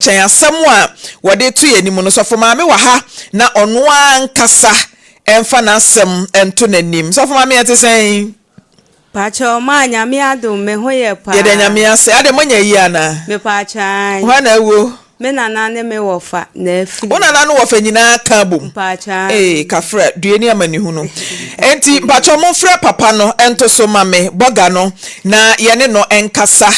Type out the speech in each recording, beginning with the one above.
Kyɛn asɛm a wɔde reto yɛn anim no, sɔfo maame wɔ ha na ɔno ankasa mfa n'asɛm nto n'anim. Sɔfo maame, ɛte sɛn? Pakyɛw maa Nyame adom me ho yɛ paa. Yɛda Nyame ase. Adɛn moanya ayie anaa? Mepakyɛw ae. Hwan na awuo? Me nana ne me wɔfa na afiri Wo mu. nana ne wɔfa nyinaa ka abom? Mpakyɛw ae. Ee kafra, due ne amanehunu. Enti mpakyɛw momfrɛ papa no nto so ma me, bɔga no, na yɛne no nkasa.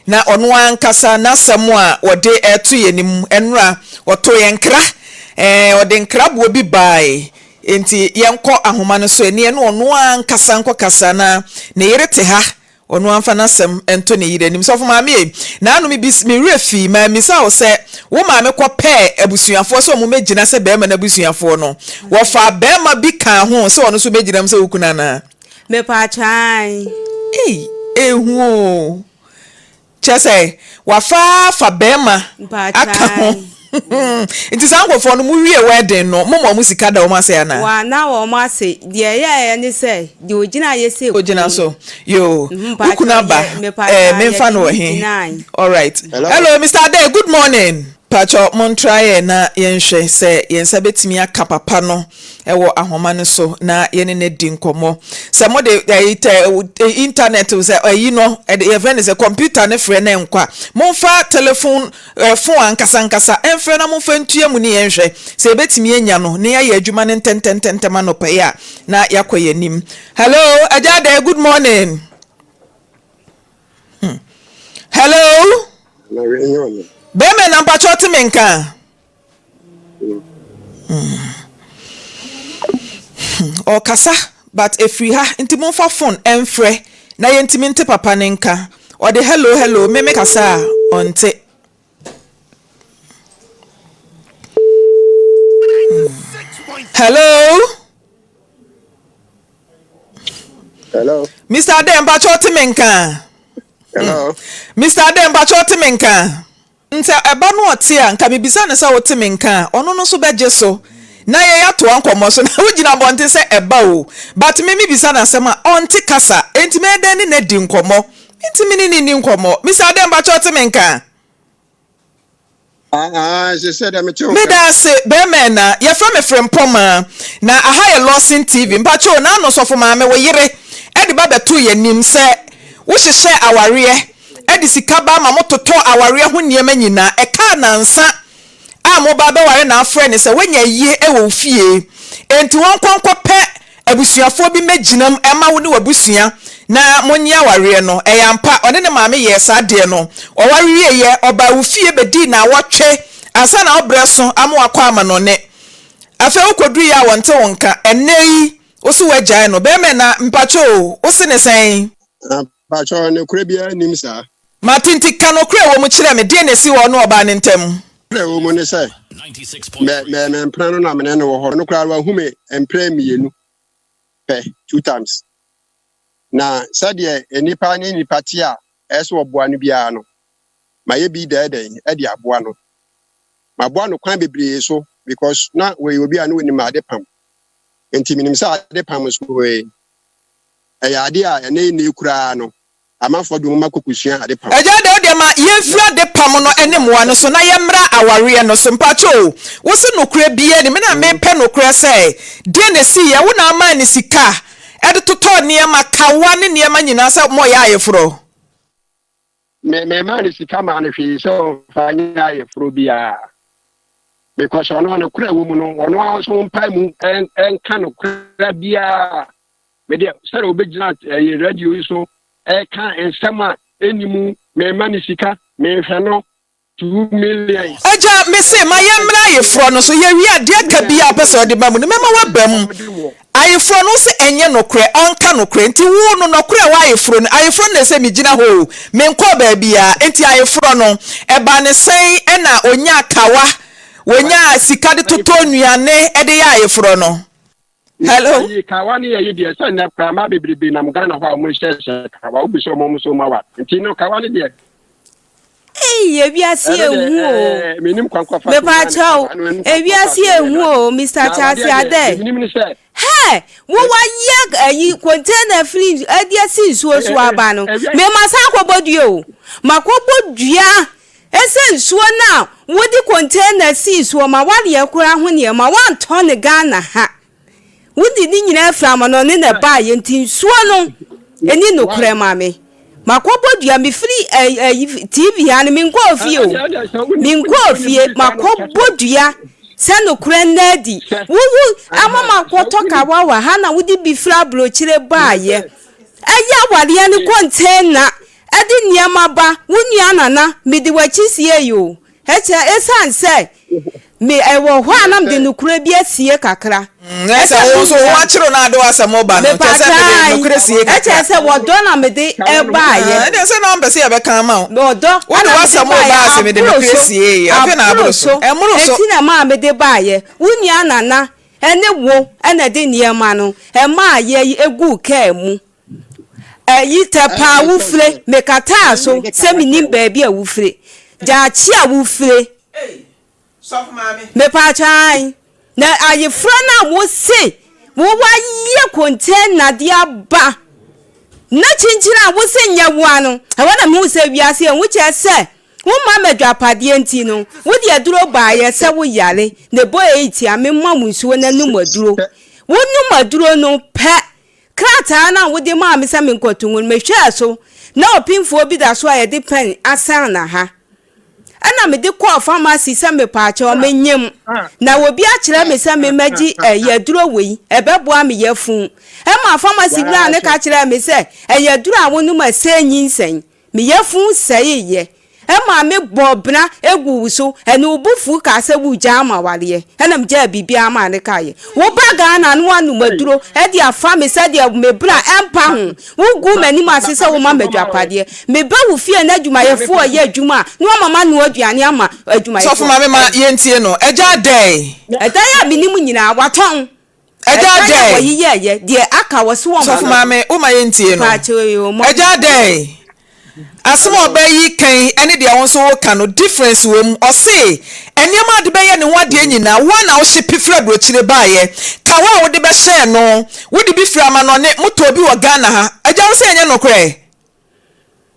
Na ɔno ankasa n'asɛm a ɔde reto yɛn anim nnora, ɔtoo yɛn nkra, ɛɛ, ɔde nkraboɔ bi bae. Enti yɛnkɔ ahoma no so ɛne ɛne ɔno ankasa nkɔkasa na ne yere te ha, ɔno amfa n'asɛm nto ne yere anim. Sɔfo maame ei, naano me bis, me werɛ fii, mammisa wo sɛ wo maame kɔpɛɛ abusuafoɔ sɛ wɔn mmɛgyina sɛ barima no abusuafoɔ no, wɔfaa barima bi kaa ho sɛ ɔno nso bɛgyina mu sɛ wo kunu anaa? Mepaakyɛw ae. Ei, ehu oo. Kyerɛ sɛ, wafa afa bɛrima aka ho. Nti saa nkurɔfoɔ no, mo wie wedding no, mo ma wɔn sika da wɔn ase anaa? Wa na wɔn ase. Deɛ ɛyɛɛyɛ ne sɛ, deɛ ogyina yɛ sɛ kunu. Ogyina so. Yoo. Wo kunu aba. Ɛɛ, memfa no wɔ he? Alright. Hello, Mister Adair, good morning. Pakyɛ montra yɛ na yɛnhwɛ sɛ yɛn nsa bɛtumi aka papa no wɔ ahoma no so na yɛne no adi nkɔmmɔ. Sɛ mode ɛyi tɛ internet sɛ ɛyi no ɛde yɛfrɛ no sɛ computer no frɛ no ɛnkɔ a, momfa telephone phone ankasa ankasa ɛmfrɛ na momfa ntua mu ne yɛnhwɛ sɛ yɛbɛtumi anya no na yɛayɛ adwuma no ntɛntɛntɛntɛm anɔpa yi a na yɛakɔ yɛn anim. Hello, Agya Adair, good morning. Hmm. Hello. Bɛrima na mpakyɛ ɔte me nka. Hmm. Ɔkasa but efiri ha nti momfa phone ɛmfrɛ na yɛntumi nte papa ne nka. Ɔde hello hello me me kasa a ɔnte. Hmm. Hello. Hello. Mr. Ade mpakyɛ ɔte me nka. Hello. Mr. Ade mpakyɛ ɔte me nka. Nti ɛba no ɔte a nka mebisa no sɛ wote me nka a ɔno no nso bɛgye so na yɛn atoa nkɔmmɔ so na wogyina abɔnten sɛ ɛba o but me mebisa no asɛm a ɔnte kasa enti mɛyɛ dɛn ne no adi nkɔmmɔ mentumi ne no nni nkɔmmɔ Mr. Ade mpakyɛ ɔte me nka. Meda ase bɛɛma ɛna. Yɛfrɛ me Frempɔmaa na aha yɛ Lawson TV. Mpakyɛw naano sɔfo maame wo yere de ba bɛtoo yɛn anim sɛ wo hyehyɛɛ awareɛ de sika ba ma mo totɔɔ awareɛ ho nneɛma nyinaa ɛkaa nansa a mo ba bɛware na afrɛ no sɛ wanya ayie wɔ wo fie enti wɔnkɔ nkɔpɛ abusuafoɔ bi mmɛgyina mu mma wo ne w'abusua na monnye awareɛ no. Ɛyɛ ampa, ɔne ne maame yɛɛ saa adeɛ no. Ɔware wieeɛ, ɔbaa wo fie bɛdii nnawɔtwe ansa na wo berɛ so ama wakɔ amanɔne. Afei wokɔduruiɛ a wɔnte wo nka. Ɛnnɛ yi, wo se woagyae no. Bɛrima ɛna, mpakyɛ o, wo se ne sɛn? Mpakyɛ, nokorɛ biara nnim saa. Mate, nti ka nokorɛ a ɛwɔ mu kyerɛ me. Deɛn na ɛsi wɔ wo ne ɔbaa no ntam? Nokorɛ a ɛwɔ mu ne sɛ, mɛ, mɛ, me mpena no na me ne no wɔ hɔ. Ɔno koraa wahu me mprɛ mmienu pɛ, two times. Na sɛdeɛ nnipa ne nnipa te a ɛyɛ sɛ wɔboa no biara no, mayɛ bi dɛɛdɛn de aboa no. Maboa no kwan bebree so because na wɔyɛ obi a na onim ade pam. Nti menim sɛ ade pam nso ɛyɛ ade a ɛnɛ nni koraa no, amanfoɔ de wɔn mma kɔkɔsua ade pam. Agya deɛ wodeɛ ma yɛnfiri ade pam no ne mmoa no so na yɛmmra awareɛ no so mpakyɛ o wo se nokorɛ biaa nim me na mepɛ nokorɛ sɛ deɛ na ɛsiiɛ wo na amaa no sika de totɔɔ nneɛma kawa ne nneɛma nyinaa sɛ moyɛ ayeforɔ. Me memmaa no sika maa no hwee sɛ ɔmfa nyɛ ayeforɔ biara because ɔno nokorɛ wɔ mu no ɔno ara nso mpae mu ɛnka nokorɛ biara medeɛ sɛdeɛ wobɛgyina ɛyɛ radio yi so ɛka nsɛm a ɛnni mu mema no sika mehwɛ no 2 million. Agya, mese ma yɛmmra ayeforɔ no so, yɛwie a, deɛ aka biara a wopɛ sɛ wode ba mu no, mɛma woaba mu. Ayeforɔ no, wose ɛnyɛ nokorɛ, ɔnka nokorɛ. Nti wo no, nɔkorɛ a ɛwɔ ayeforɔ no, ayeforɔ no na ɛsɛ megyina hɔ o, menkɔɔ baabiara. Nti ayeforɔ no, ɛbaa no sɛn na ɔnyaa kawa, ɔnyaa sika de totɔɔ nnuane de yɛɛ ayeforɔ no? Hello. Ayi kawa ne yɛyi deɛ sɛ nnɛ koraa mmaa bebrebe nam Ghana hɔ a wɔn hyɛ kawa wobu sɛ wɔn nso wɔn awa nti no kawa ne deɛ. Ei ewiase Ɛno deɛ ehu o. ɛɛ menim kwan kɔfa so nya ne Mepakyɛw, kawa no ɛnu kwan kɔfa ewiase so yɛ ehu n'ade o, Mr. na Charles awadeɛ deɛ Adeh. deɛ menim ne sɛ Hey, wo wayɛ ayi container firi ɛde asi nsuo so aba no. ɛwia Me ma san akɔbɔ dua o. Makɔbɔ dua. Ɛsɛ nsuo no a wode container sii soɔ ma woadeɛ koraa ho nneɛma woantɔ no Ghana ha. Wode ne nyinaa firi amanɔne na ɛbaeɛ nti nsuo no ɛni nokorɛ ma me. Makɔbɔ dua mefiri ɛyi TV ha no menkɔɔ fie o. Menkɔɔ fie makɔbɔ dua sɛ nokorɛ nna adi. Wowu ama makɔtɔ kawa wɔ ha na wode bi firi aburokyire baeɛ. Ɛyɛ awareɛ no container ɛde nneɛma ba wo nua Nana mede w'akyi siei o. Ɛkyɛ ɛsiane sɛ me ɛwɔ hɔ a na mede nokorɛ bi asie kakra. Ɛsɛ Ɛsɛ wo nso wo mebisa. akyere no ade w'asɛm reba no kyerɛ sɛ mede Mepaakyɛw nokorɛ sie ɛkyerɛ kakra. sɛ wɔdɔ na mede ɛbaeɛ. Ɛdeɛ sɛ na ɔmpɛ sɛ yɛbɛka ama wo. Ɔdɔ Wode ɛna mede w'asɛm baeɛ reba a sɛ mede aboro nokorɛ so siei afei na aboro aboro so. so Ɛmmoro so. ɛnti na ɛmaa mede baeɛ. Wo nua Nana ɛne wo ɛna ɛde nneɛma no ɛmaa yɛ ɛguu kaa mu. Ayi tɛ paa wofire mekataa so sɛ menim baabi a wofire gyaakye a wofire mepaakyɛ ae na ayeforɔ no a wose wowayɛ container de aba na kyinkyin a wose nyɛ woa no ɛhɔ na mehu sɛ wiase ɛho kyerɛ sɛ woma m'adwapadeɛ nti no wode aduro baeɛ sɛ woyare na ɛbɔ eight a mema wo nsuo na nom aduro wonom aduro no pɛ Krataa no a wode maa me sɛ menkɔto ngu no, mehwɛɛ so, na ɔpemfoɔ bi da so a yɛde pɛn asɛn no ha. Ɛnna mede kɔɔ famasi sɛ mepaakyɛw, menyem, na obi akyerɛ me sɛ memmɛgye ɛyɛ aduro wei, ɛbɛboa me yafunu. Ɛmaa famasi wura no ka kyerɛɛ me sɛ, ɛyɛ aduro a wonom a ɛsɛe nyinsɛn. Me yafunu sɛeeɛ. Ɛmaa me bɔɔ bena guu wo so, ɛne wo bo fuu kaa sɛ woregyaa me awareɛ. Ɛna megyaa biribiara maa no kaeɛ. Woba Ghana na woanom aduro de afa me sɛdeɛ me bra ɛmpa ho. Wogu m'anim ase sɛ woma me adwapadeɛ. Meba wo fie na adwumayɛfoɔ reyɛ adwuma a, na woama manoa aduane ama Sɔfo adwumayɛfoɔ. Maame ma yɛntie no. Agya adɛn? Ɛdan a menim nyinaa, watɔn. Agya Ɛdan a adɛn? wɔyeyɛeɛ, deɛ aka wɔse wɔmma Sɔfo no. Maame, woma yɛntie no. Paakyɛw yi o, mo. Agya adɛn? Asɛm a ɔbaa yi ka yi ne deɛ wo nso woka no, difference wɔ mu. Ɔse, nneɛma a ɔde bɛyɛ ne ho adeɛ nyinaa, wo ara na wohye pe firi aburokyire baeɛ. Kawa a wode bɛhyɛɛ no, wode bi firi amanɔne, motɔɔ bi wɔ Ghana ha. Agya, wo se ɛnyɛ nokorɛ?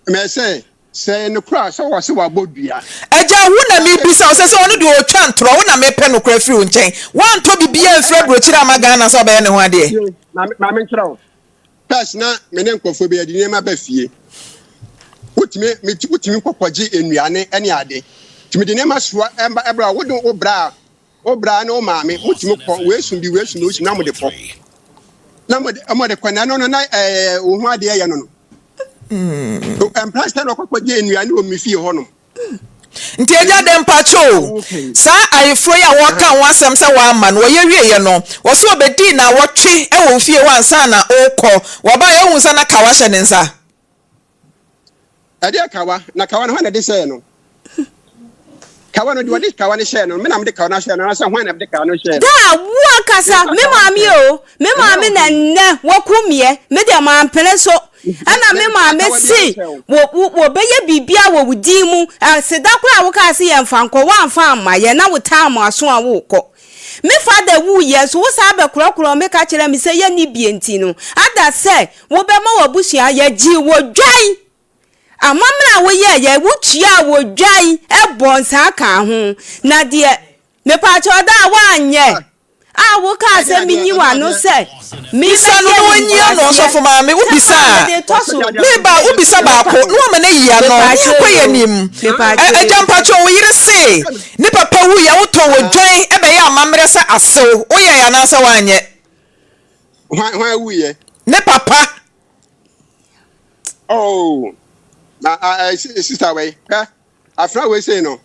Mese, sɛ ɛyɛ nokorɛ a, sɛ wɔse wabɔ dua. Agya, wo na mebisa wo sɛ, sɛ ɔno deɛ ɔtwa ntorɔ, wo na mepɛ nokorɛ afiri wo nkyɛn. Woantɔ biribiara amfiri aburokyire amma Ghana sɛ ɔbɛyɛ ne ho adeɛ? Tie, ma, ma menkyerɛ wo. First na me ne nkurɔfoɔ bi yɛde nneɛma ba fie. Wotumi, me, wotumi kɔkɔgye nnuane ne ade. Tumi de nneɛma soa ɛba ɛbrɛ a wode wo bra wo bra ne wo maame motumi kɔ wei sum bi wei sum bi wei sum na mode kɔ na mode mode kɔ na ɛno no na ɛɛ wo ho adeɛ yɛ no no. Mpra sɛ na ɔkɔkɔgye nnuane wɔ me fie hɔ nom. Nti agya dɛ mpakyɛ o, saa ayeforɔ yi a wɔreka ho asɛm sɛ wamma no, wɔyɛ wieɛ no, wɔse ɔbɛdii naawɔtwe wɔ wo fie hɔ ansa na ɔrekɔ, wɔbaeɛ wohu sɛ na kawa hyɛ ne nsa? Ɛdeɛ kawa? Na kawa no hwan na ɛde hyɛɛ no? Kawa no deɛ ɔde kawa no hyɛɛ no, me na mede kawa no ahyɛ no anaasɛ hwan na mede kawa no hyɛɛ no? Daa, wo ankasa, me maame o, me maame na nnɛ wakum meɛ, me deɛ mampene so. Ɛna me maame se wɔbɛyɛ biribiara wɔ wo din mu, aseda koraa a wokaa se yɛmfa nkɔ, woamfa amma yɛn na wotaa mo aso a worekɔ. Me fada wuiɛ nso, wo saa bɛkorɔkorɔɔ me ka kyerɛɛ me sɛ yɛnni bie nti no, ada sɛ wobɛma w'abusua yɛgyee wɔ dwan. Amammerɛ a woyɛeɛ, wotuaa wɔ dwan bɔɔ nsaa kaa ho. Na deɛ, mepaakyɛw da a woanyɛ a wokaa sɛ menyi w'ano sɛ Bisa no na wanyi ano, ɔsɔfo maame, wobisa a, meba a, wobisa baako na wama no ayi ano, ne yɛnkɔ yɛn anim. Agya mpakyɛw, wo yere se ne papa wuiɛ a wotɔn odwan bɛyɛ amammerɛ sɛ asew, woyɛe anaasɛ woanyɛ? Hwan hwan wuiɛ? Ne papa. Oh, na sister wei, hwɛ. Afra wei sei no,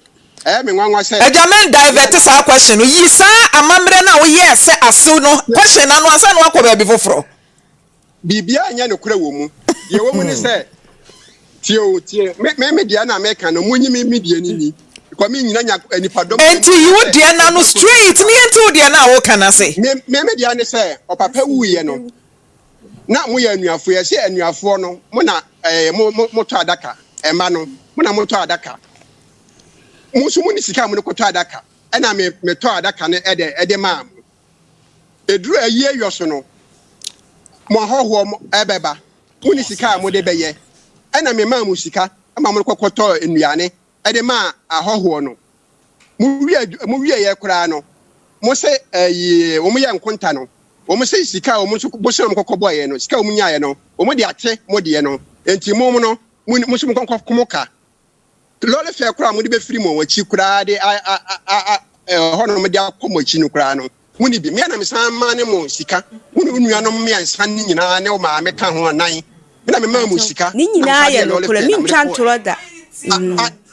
ɛyɛ me nwanwa sɛ. Agya men divert saa question no, yi saa amammerɛ no a woyɛɛ sɛ asew no question no ano ansa na woakɔ baabi foforɔ. Biribiara nyɛ nokorɛ wɔ mu. Deɛ ɛwɔ mu ne sɛ, tie o, tie, me, me, me deɛ no a meka no, monyi me, me deɛ no nni. Because me nyina nya nipadɔm. Enti yi wo deɛ no ano straight ne yɛnte wo deɛ no a woka no ase. Me, me, me deɛ ne sɛ, ɔpapa wuiɛ no, na moyɛ anuafoɔ, yɛse anuafoɔ no, mo na ɛɛ mo mo motɔ adaka, ɛma no, mo na motɔ adaka. Mo nso mo ne sika a mo de kɔtɔ adaka, ɛna me metɔ adaka no ɛde ɛde maa mo. Eduru ayie yɔ so no, mo ahɔhoɔ mo ɛbɛba, mo ne sika a mo de bɛyɛ, ɛna me maa mo sika ma mo kɔkɔtɔ nnuane. de maa ahɔhoɔ no. Mowie adwu mowieɛ koraa no, mo se ɛyi wɔn yɛ nkonta no, wɔn se sika a wɔn nso bosea a wɔn kɔkɔ bɔeɛ no, sika a wɔn nyaeɛ no, wɔn de ate mo deɛ no. Enti mo no, mo mo nso mo nkɔnkɔ mo ka. Lɔre fɛ koraa a mode bɛfiri mo akyi koraa de a a a a ɛhɔnom de akɔ mo akyi no koraa no, monni bi. Me ara na mesan maa ne mo sika, wo ne wo nuanom mmiɛnsa no nyinaa ne wo maame ka ho anan. Me na memaa mo sika Ne na nyinaa mesan de yɛ yɛ lɔre nokorɛ, fɛ na mede mentwa kɔɔɛ. ntorɔ da. A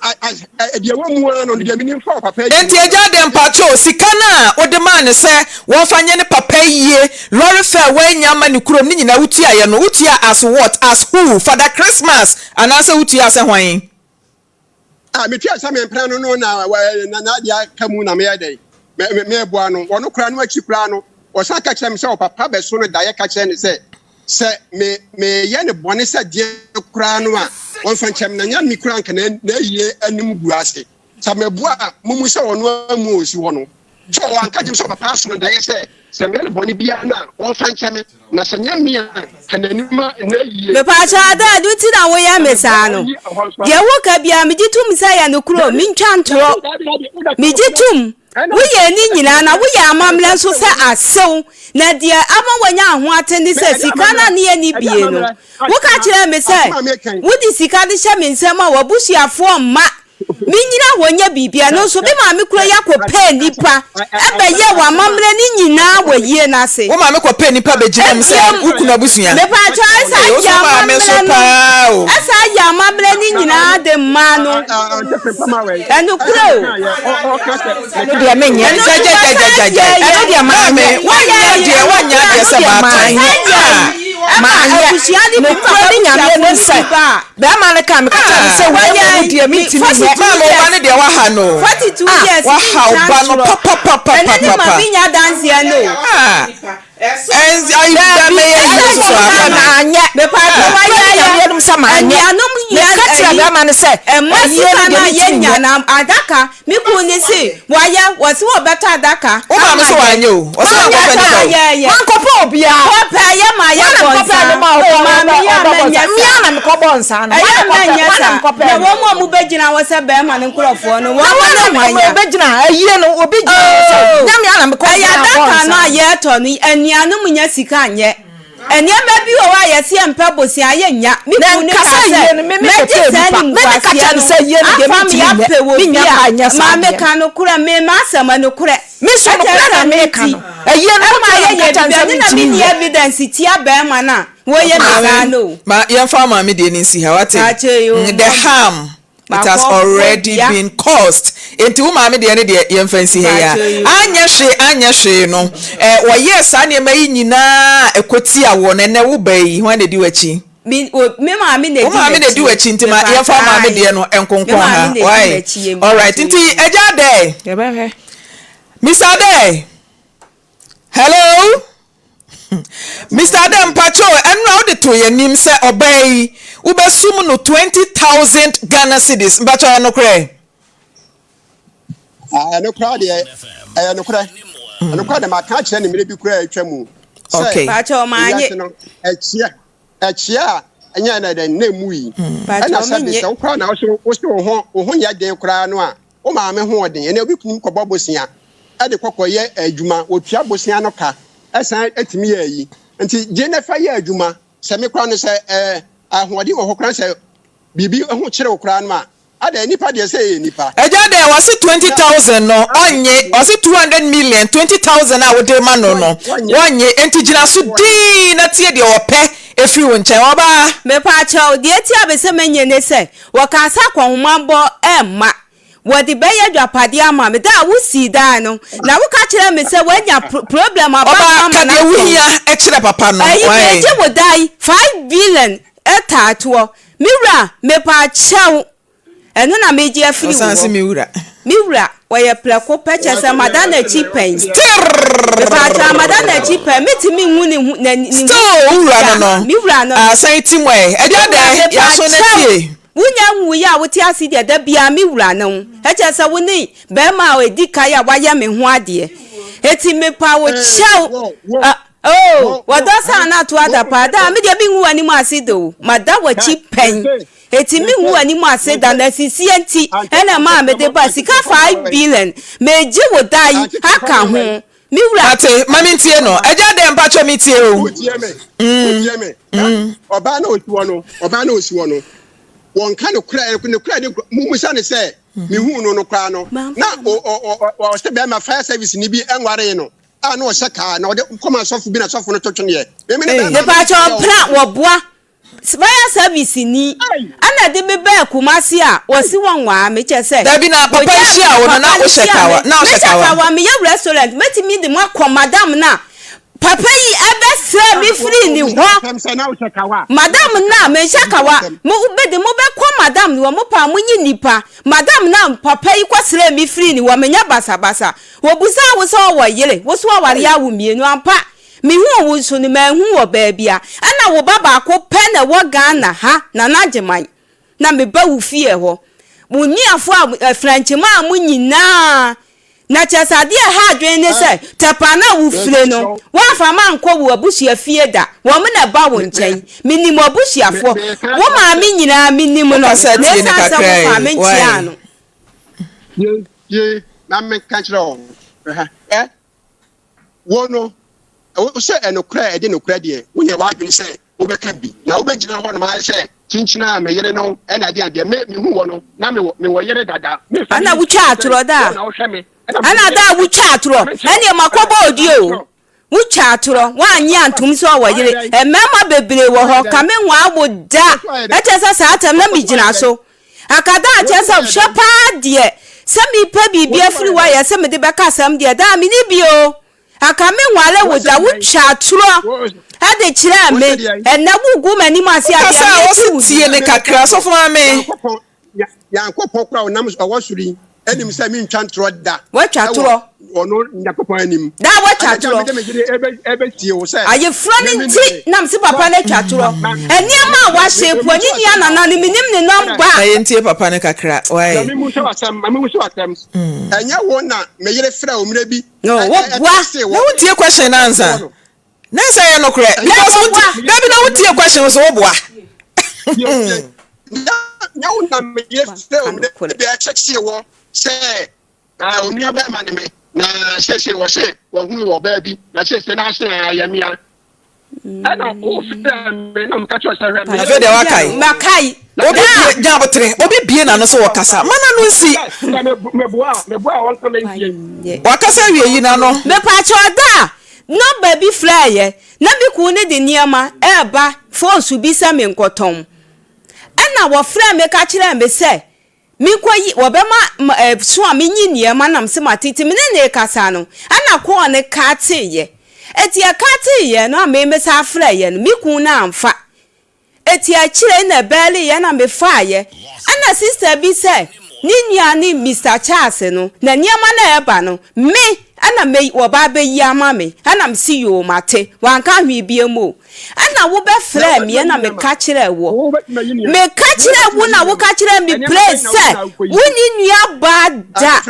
a a a deɛ ɛwɔ mu ara no, deɛ menim fa ɔpapa akyi Enti no agya no. de mpakyɛw sika no a wode maa no sɛ wɔmfa nyɛ ne papa yie, lɔre fare a wannya amma ne kurom ne nyinaa wotuaeɛ no, wotuaa as what, as who, Father Christmas anaasɛ wotuaa sɛ hwan? A metua sɛ me mpena no no na na n'adeɛ aka mu na meyɛ dɛn me me meboa no. Ɔno koraa no akyi koraa no, ɔsan ka kyerɛ me sɛ ɔpapa bɛso no daeɛ ka kyerɛ no sɛ sɛ me meyɛ no bɔne sɛ deɛ koraa no a ɔmfa nkyɛ me na nyɛ me koraa nka n'ayie anim gu ase. Sɛ meboa a mumu sɛ ɔno amu a ɔsi hɔ no. So wanka kyerɛ me sɛ ɔpapa aso no daeɛ sɛ sɛ meyɛ no bɔne biara no a ɔmfa nkyɛ me na sɛ nyɛ me a nka n'anim n'ayie Mepaakyɛw anim ada adu nti na woyɛ na me meboa saa no? ɔnyi ɛhɔ nso Deɛ ano. woka biara megye tom sɛ ɛyɛ nokorɛ o, Dabi, mentwa dabi, ntorɔ. dabi, dabi, woda kyerɛ Megye nokorɛ. tom. Ɛna Woyɛɛ ne ɛna nyinaa na ɛna woyɛ ɛna amammerɛ nso kyerɛ sɛ wo. asew, na deɛ ama woanya ahoate ne Me sɛ ɛnyɛ sika no a amammerɛ, ne yɛnni ɛnyɛ bie no, amammerɛ. woka Asɛm kyerɛɛ me a sɛ asɛm a meka yi. wode sika no hyɛ me nsam a w'abusuafoɔ mma Mennyina hɔ nyɛ biribi, ɛno nso me maame kura yi akɔpɛɛ nnipa bɛyɛɛ wɔn amammerɛ no nyinaa wɔ yie no ase. Wo maame kɔpɛɛ nnipa bɛgyina mu sɛ Ebiem, wo kunu abusua. mepaakyɛw ɛsa Ee, wo yɛ so wo maame nso amammerɛ no, paa o. ɛsa yɛ amammerɛ no nyinaa de maa no. Ɛnokorɛ o. Ɛno deɛ menyɛ. Ɛno nso wɔsan Gyagyagyagyagya. yɛɛyɛ. Ɛno deɛ Maame, manyɛ. woanyɛ adeɛ, woanyɛ adeɛ Ɛno sɛ deɛ baatan. manyɛ. Ah. Ɛma Manyɛ. abusua no bi, me Nokorɛ papa ne Nyame abusuafoɔ anim no sɛ, bi ba a. bɛrima no kaa, meka kyerɛɛ no sɛ, wei Wayɛ mmom deɛ mentumi nyɛ. 42 Maame, wo ba years. no deɛ waha no o. 42 Ah, years waha wo mentwa ba no ntorɔ. Ɛno ne ma papapapapapa. menya adanseɛ no o. Ah, ɛnzi ayi da Daabi, mɛyɛ yi ɛna nso sika aba no. manyɛ. Mepatɔ Nokorɛ wayɛ ne yɛ Nyame anim sɛ manyɛ. anuanom yɛ Meka kyerɛɛ ayi bɛrima no sɛ, ɛma ayie sika no no deɛ a mentumi yɛnya nyɛ. na adaka me kun ne se wayɛ wɔse wɔbɛtɔ adaka Wo maame ama so yɛn wanyɛ o. Ɔsɛ wanyɛ wankɔpɛ saa nipa o. yɛyɛ Mankɔpɛ obiara. kɔpɛ yɛ ma yɛ Hwan na bɔ mekɔpɛɛ nsa no ma o ɔbɔ maame yɛ a ɔbɛbɔ mɛnyɛ nsa? Mmea saa na mekɔbɔ nsa no. ɛyɛ Hwan na mekɔpɛ mɛnyɛ hwan na saa mekɔpɛɛ na no? wɔn a wɔbɛgyina hɔ sɛ bɛrima no nkurɔfoɔ no Na wɔn hwan ne na hwan ya ɔbɛgyina ayie no obi gyina hɔ sɛ Oh, nyɛ mmea na ɛyɛ mekɔgyina bɔ adaka nsa no a no. yɛtɔ no anuanom nya sika nyɛ Nneɛma bi wɔ hɔ a yɛse yɛmpɛ bosea, yɛnnya. Me Na kunu no nka kaa sɛ sɛ, yie no, me me Mɛgye kɔpɛ saa nipa. Me me ka animguaseɛ kyerɛ no no sɛ yie no deɛ afa me mentumi nyɛ. apɛ wɔ bi Mennya a. kwan nyɛ saa Maame adeɛ no. ka nokorɛ, me m'asɛm nokorɛ. Me nso Ɛkyerɛ nokorɛ sɛ na me meka nti no. Ayie no ɛma nokorɛ na yɛyɛ meka kyerɛ no biribi, sɛ ɛno na mentumi menni nyɛ. evidence tia barima no a wɔyɛ me saa Maame, no o. ma yɛmfa wo maame deɛ no nsi ha, wate? Pakyɛ yoo, Mm, The mama. harm It has Makɔ already dua. been caused. Enti wo maame deɛ ne deɛ yɛmfa nsi ha yi a. Mpakyɛ yoo. Anyɛ hwee anyɛ hwee no, eh, wɔyɛɛ saa nneɛma yi nyinaa a ɛkɔtia woɔ no, ɛnnɛ wo ba yi, hwan na ɛdi w'akyi? Me, o, me maame na Wo ɛdi maame na ɛdi m'akyi. w'akyi nti ma Mepakyɛ yɛmfa wo maame ae. deɛ no Me nkonkɔn maame ha. na ɛdi Why? m'akyi yɛ Alright, mpakyɛ nti yoo. agya dɛ, Yɛbɛhwɛ. Mr. Adɛ, hello? Mister Adam mpakyɛw ɛnora wode too yɛn anim sɛ ɔbaa yi wobɛsum no 20,000 Ghana cedis mpakyɛw ɛyɛ nokorɛ? Ah, ɛno koraa deɛ ɛyɛ nokorɛ. Ɛno koraa deɛ maka akyerɛ ne mmerɛ bi koraa atwa mu sɛ Okay. Pakyɛw maanye. ewiase no ɛkyeɛ ɛkyeɛ a ɛnyɛ na ɛdɛn na emu yi. Ɛna Pakyɛw sɛ de menye. sɛ wo koraa na wose wo ho wo ho nyɛ den koraa no a Wo maame ho ɔden. Ɛnnɛ obi tumi kɔbɔ bosea de kɔ kɔyɛ adwuma. Wɔtua bosea no ka san tumi yɛ ayi. Nti gye na fa yɛ adwuma. Sɛ me koraa no sɛ ɛɛ ahoɔden wɔ hɔ koraa sɛ biribi ho kyere wo koraa no a, adɛn nnipa deɛ sɛ yɛyɛ nnipa. Agya dɛn ɔse 20,000 no ɔnnye ɔse 200 million 20,000 a wode ma no no wɔnnye enti gyina so dinn na tie deɛ ɔpɛ ɛfiri wo nkyɛn ɔbaa. Mepaakyɛw, deɛ eti a mese menye ne sɛ, Wɔkaa sɛ akɔnhomabɔ remma. Wɔde bɛyɛ adwapadeɛ ama me. Da a wosii dan no, na woka kyerɛɛ me sɛ woanya problem aba so Ɔbaa, ama ka no deɛ atɔ wo. wohia kyerɛ papa no. Ayi, Wai. megye wo dan 5 billion taa toɔ. Me wura, mepaakyɛw, ɛno na megye afiri wo Ɔsan se hɔ. me wura. Me wura, ɔyɛ prɛko pɛ, kyerɛ sɛ mada n'akyi pɛn. Mepaakyɛw, mada n'akyi pɛn. Mentumi nhu ne ho, n'ani, ne ho Still, wo wura da. no no. Me wura no no. Ah, san ti mu ɛ. Me Ɛgya wura, dɛ, yɛaso na mepaakyɛw, tie. Wonya nwui a wote ase deɛ, da biara me wura ne wo. Ɛkyerɛ sɛ wo ne barima a ɛdi kan a wayɛ me ho adeɛ. Enti mepa wo kyɛw. Oh, wɔdɔ saa na ato adapaa da a, me deɛ mengu w'anim ase da o. Mada w'akyi pɛn, enti mengu w'anim ase da. Na asisie nti ɛna ɛmaa mede ba sika 5 billion. Megye wo da yi aka ho, me wura. Mate, ma mentie no. Agya dɛn mpakyɛ metie o. Wotie me, wotie me. Ɔbaa na osi hɔ no, ɔbaa na osi hɔ no, wɔnka no korɛ, ne korɛ ne mumusa ne sɛ mehuu no no koraa no, na ɔsɛ bɛrima fire service ni bi ɛnwaree no a na ɔhyɛ kaa na ɔde kɔma sɔfo bi na sɔfo no to tweneɛ. Meme ne bɛrima no. Mepakyɛ ɔpra wɔboa fire service ni ɛna de me bɛɛ Kumasi a wɔsi wɔn waa me kyɛ sɛ. Dabi na papa yi hyia wo no na wohyɛ kawa na wohyɛ kawa. Mehyɛ kawa, meyɛ restaurant, mɛtumi de mo akɔ madam na papa yi ɛbɛsrɛ me firi ne hɔ. Madam na menhyɛ kawa, mo bɛde mo bɛkɔ madam no wɔ mo paa mo nyi nipa. Madam na papa yi kɔsrɛ me firi ne hɔ, menyɛ basabasa. Wɔbusaa wo sɛ ɔwɔ yere, wo so aware awo mmienu ampa? Mehuu wo nso no, manhu wɔ baabia. Ɛna wo ba baako pɛ na ɛwɔ Ghana ha, Nana Agyeman. Na meba wo fie hɔ. Wo nuafoɔ a, Frankyema a mo nyinaa. Na kyerɛ sɛ adeɛ a ɛha adwene ne sɛ, Tɛpaa no a wofire no, woamfa mankɔ wo abusua fie da. Wɔn na ɛba wo nkyɛn. Menim w'abusuafoɔ. Wo maame nyinaa, menim no. Na Wokasa tie no ɛsiane sɛ kakra wofaa yi, me why? nkyeaa no. Ye, na menka nkyerɛ wɔn. Ɛ, wo no, sɛ ɛnokorɛ a ɛde nokorɛ deɛ, wonyɛ w'adwene sɛ wobɛka bi, na wobɛgyina hɔ nom ayɛ sɛ kyinkyin a me yere no ɛna ɛde adeɛ, me mehu wɔ no, na mewɔ mewɔ yere dada, memfa Ɛna me wotwa sɛ atorɔ da wo na wohwɛ me, ɛna Ɛna mewɔ da a yere wotwa atorɔ, na menkyerɛ ɛneɛ makɔbɔ odie o. Wotwa atorɔ, woannye antom sɛ ɔwɔ yere. Mmarima bebree wɔ hɔ, ka me nwaa wo da. Ɛkyɛ sɛ saa atɛm na megyina so. Akada a kyerɛ sɛ hwɛ paa deɛ, sɛ mepɛ biribi afiri wo ayɛ sɛ mede bɛka asɛm deɛ, daa menni bi o. Aka me nware wo da, wotwa atorɔ de kyerɛɛ me. Ɛnnɛ wogu m'anim ase a, Wokasa deɛ a mete wɔse wo tie yi. ne kakra, sɔfo maame. Nyankopɔn kora ɔnam ɔwɔ soro yi anim sɛ mentwa ntorɔ da. Woatwa torɔ. Ɔno Nyankopɔn anim. Daa woatwa torɔ. Mede me yere ɛbɛtie wo sɛ. Ayeforɔ no nti na mese papa no atwa torɔ. Nneɛma a wahyɛ po ne nua nana no menim ne nɔmba. Na yɛntie papa no kakra. Why? Ma memu sɛ asɛm, ma memu sɛ asɛm. Ɛnyɛ wo na me yere frɛ wo mmerɛ bi. No, woboa. Na wontie question no ansa. Na sɛ ɛyɛ nokorɛ because wonti dabi na wontie question so woboa. Nyɛ wo na me yere frɛ wo mmerɛ bi ɛkyɛkyee wɔ sɛ onua bɛrima ne me na seesei wɔ se wɔhunu wɔ ɔbaa bi na seesei na ase ayɛ mea ɛna wofrɛ me na meka kyerɛ sɛ hwɛ me Afei deɛ wakae. Makae. Obi bie gya abotere. Obi bie n'ano sɛ wɔkasa. Ma n'ano nsi. Meboa meboa a wɔnka mentie. Wakasa awie yi n'ano. Mepakyɛw da a nɔmba bi frɛeɛ na me kunu no de nneɛma reba phone so bi sɛ menkɔtɔn. Ɛna wɔfrɛɛ me ka kyerɛɛ me sɛ menkɔyi, wɔbɛma ma ɛ so a menyi nneɛma na mese mate nti me ne no rekasa no ɛna call no kateeɛ. Enti ɛkateeɛ no a me mesan frɛeɛ no me kunu no amfa. Eti akyire yi na ɛbɛɛleeɛ na mefaaeɛ. Ɛna sister bi sɛ ne nua ne Mister Charles no, na nneɛma no a ɛreba no, me ɛna mɛyi, wɔba abɛyi ama me. Ɛna mese yoo mate. Wanka hwee biom o. Ɛna wobɛfrɛɛ meɛ na meka kyerɛɛ woɔ. Meka kyerɛɛ wo na woka kyerɛɛ me place sɛ wonni nua baa da.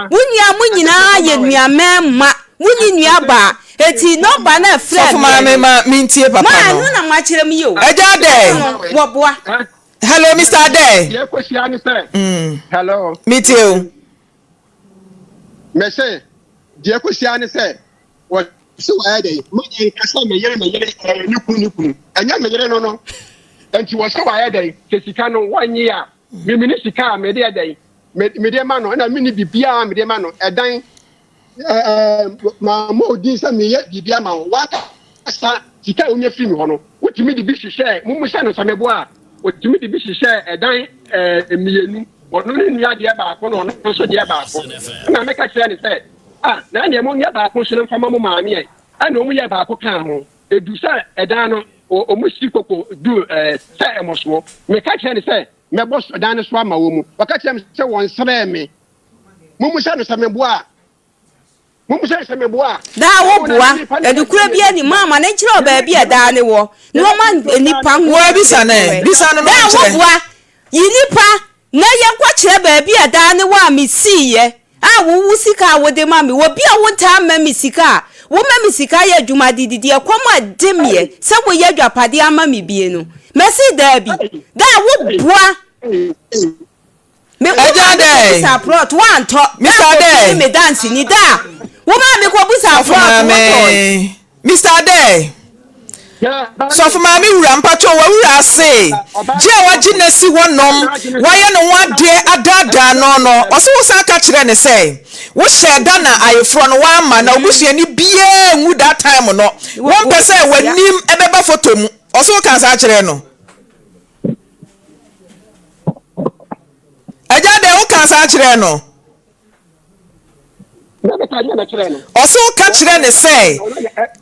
Wo nua mo nyinaa yɛ nua mmarima. Wonni nua baa. Eti nɔmba no a ɛfrɛɛ Sɔfo meɛ maame no. ma mentie papa Ma no. ɛno na makyerɛ mu yi o. Agya Ɛno Adɛ. no, wɔboa. Hello Mr. Adɛ. Deɛ ɛkɔhyia ne sɛ, hello. Metie o. Mese, deɛ ɛkɔhyia ne sɛ, wɔse wɔayɛ dɛn? Ma ɛnka sɛ me yere, me yere, ɛɛ, ne kunu, ne kunu. Ɛnyɛ me yere no no. Enti wɔse wɔayɛ dɛn? Sɛ sika no wɔnnye a, me mene sika a mede yɛ dɛn? Mede ma no, ɛna menni biribiara a mede ma no. Ɛdan, mammɔ wo din sɛ meyɛ biribi ama wo. W'ankasa sika a wonya firi me hɔ no, wotumi de bi hyehyɛɛ, mommisa no sɛ meboa a, otumi de bi hyehyɛɛ ɛdan mmienu, ɔno ne nua deɛ baako na ɔno nso deɛ baako. Ɛna meka kyerɛɛ no sɛ, Ah, na ɛneɛ monyɛ baako nso no mfa ma mo maame ɛ. Ɛna wɔn yɛɛ baako kaa ho. Edu sɛ ɛdan no, wɔn si koko du sɛ ɛmɔsoɔ. Meka kyerɛɛ no sɛ mɛbɔ dan no so ama wɔn. Ɔka kyerɛɛ me sɛ wɔnsrɛɛ me. Mommisa no sɛ meboa a. Mommisa no sɛ meboa a. Daa woboa, adukura bi anim ama no nkyerɛ wo baabi a daa no wɔ, na wɔma nnipa ho Woa bisa no ɛ, bisa no na Daa ɔnkyerɛ. woboa, yi nnipa na yɛnkɔkyerɛ baabi a daa no wɔ a mesiiɛ, a wo wo sika a wode ma me, obi a wontaa mma me sika a. Woma me sika yɛ adwuma de didi, ɛkɔm a ɛde meɛ sɛ woyɛ adwapadeɛ ama me bie no, mɛse daabi. Da a woboa me, wo Agya maa me dɛn? kɔbusaa plot, woantɔ. Da a Mister kɔfi ne dɛn? me danseni, da a wo maa me kɔbusaa Sɔfo plot, wotɔe. maame. Mister Adeh, Sɔfo maame wura, mpakyɛw w'awura se gye a wagye no asi hɔ nom, wayɛ ne ho adeɛ adaadaa no no, ɔse wo san ka kyerɛɛ no sɛ wo hyɛɛ da na ayeforɔ no wamma na obusuani biaa nwu that time no, wompɛ sɛ w'anim bɛba photo mu, ɔse wo kaa saa kyerɛɛ no? Agya Adeh, wo kaa saa kyerɛɛ no? Ɔse woka kyerɛ no sɛ